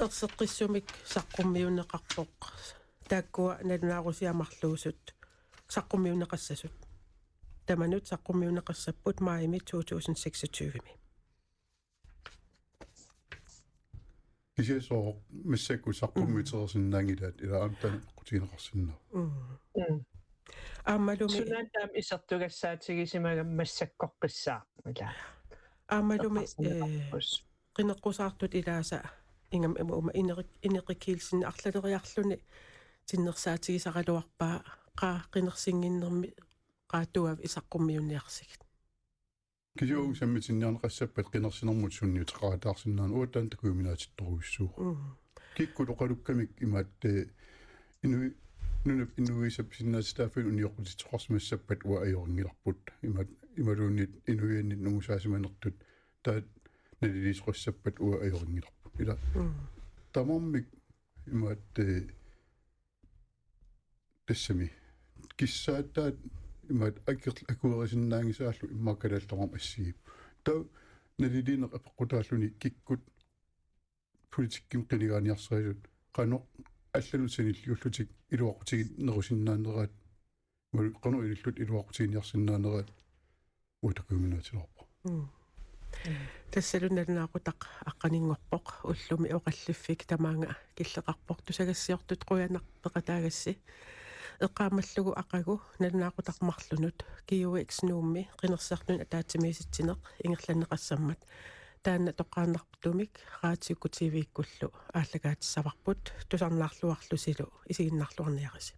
erseqqissumik saqqummiunneqarpoq. Taakkua nalunaarusiaq marluusut saqqummiunneqassasut. Tamanut saqqummiunneqassapput maajimi to tusind seksogtyve-mi. Kisianni soorlu massakkut saqqummiutereersinnaanngilaat ila aamma taanna eqqutigineqarsinnaavoq. Mm. Mm. Aammalumi sunaana taama isertugassaatigisimagami massakkoqqissaaq ila. Aammalumi, eqqarsaatigineqarput, eh, qineqqusaartut ilaasa ingammik aamma inerik-, ineqikilsinni arlaleriarluni tinnersaatigisaraluarpaa qaa qinersinnginnermi qaa tuaviit saqqummiunniarsigit. Kisianni uagut sammitinniarneqassappat qinersinermut sunniuteqarataarsinnaaneq uanga taanna takujuminaatittorujussuuvoq. Mm. Kikkut oqalukkamik imaat, eh, inui-, nunap inuisa pisinnaatitaaffimmi unioqqutitseqarsimassappat uanga ajorinngilarput. Imaat, imaluunniit inuiannit nungusaasimanertut taava naliliisoqassappat uanga ajorinngilarput. Ila. Mm. Tamarmik imaat, eh, tassami kissaataat imaat aker-, akuerisinnaanngisaallu immaqa kalaallit tamarmik assigiipput. Taava naliliineq apeqqutaalluni kikkut politikkimik qinigaaniarsarisut qanoq allanut sanilliullutik iluaqutiginerusinnaaneraat, imaluunniit qanoq ilillutik iluaqutiginiarsinnaaneraat uanga takujuminaatilerpoq. Mm. Tassalu nalunaaqutaq aqqaninngorpoq ullumi oqalliffik tamaanga killeqarpoq tusagassiortut qujanaq peqataagassi. Eqqaamallugu aqagu nalunaaqutaq marlunut G U X Nuummi qinersisartunut ataatsimiisitsineq ingerlanneqassammat taanna toqqaannartumik Radiukkut T V-kkullu aallakaatissavarput, tusarnaarluarlusilu isiginnaarluarniarisi.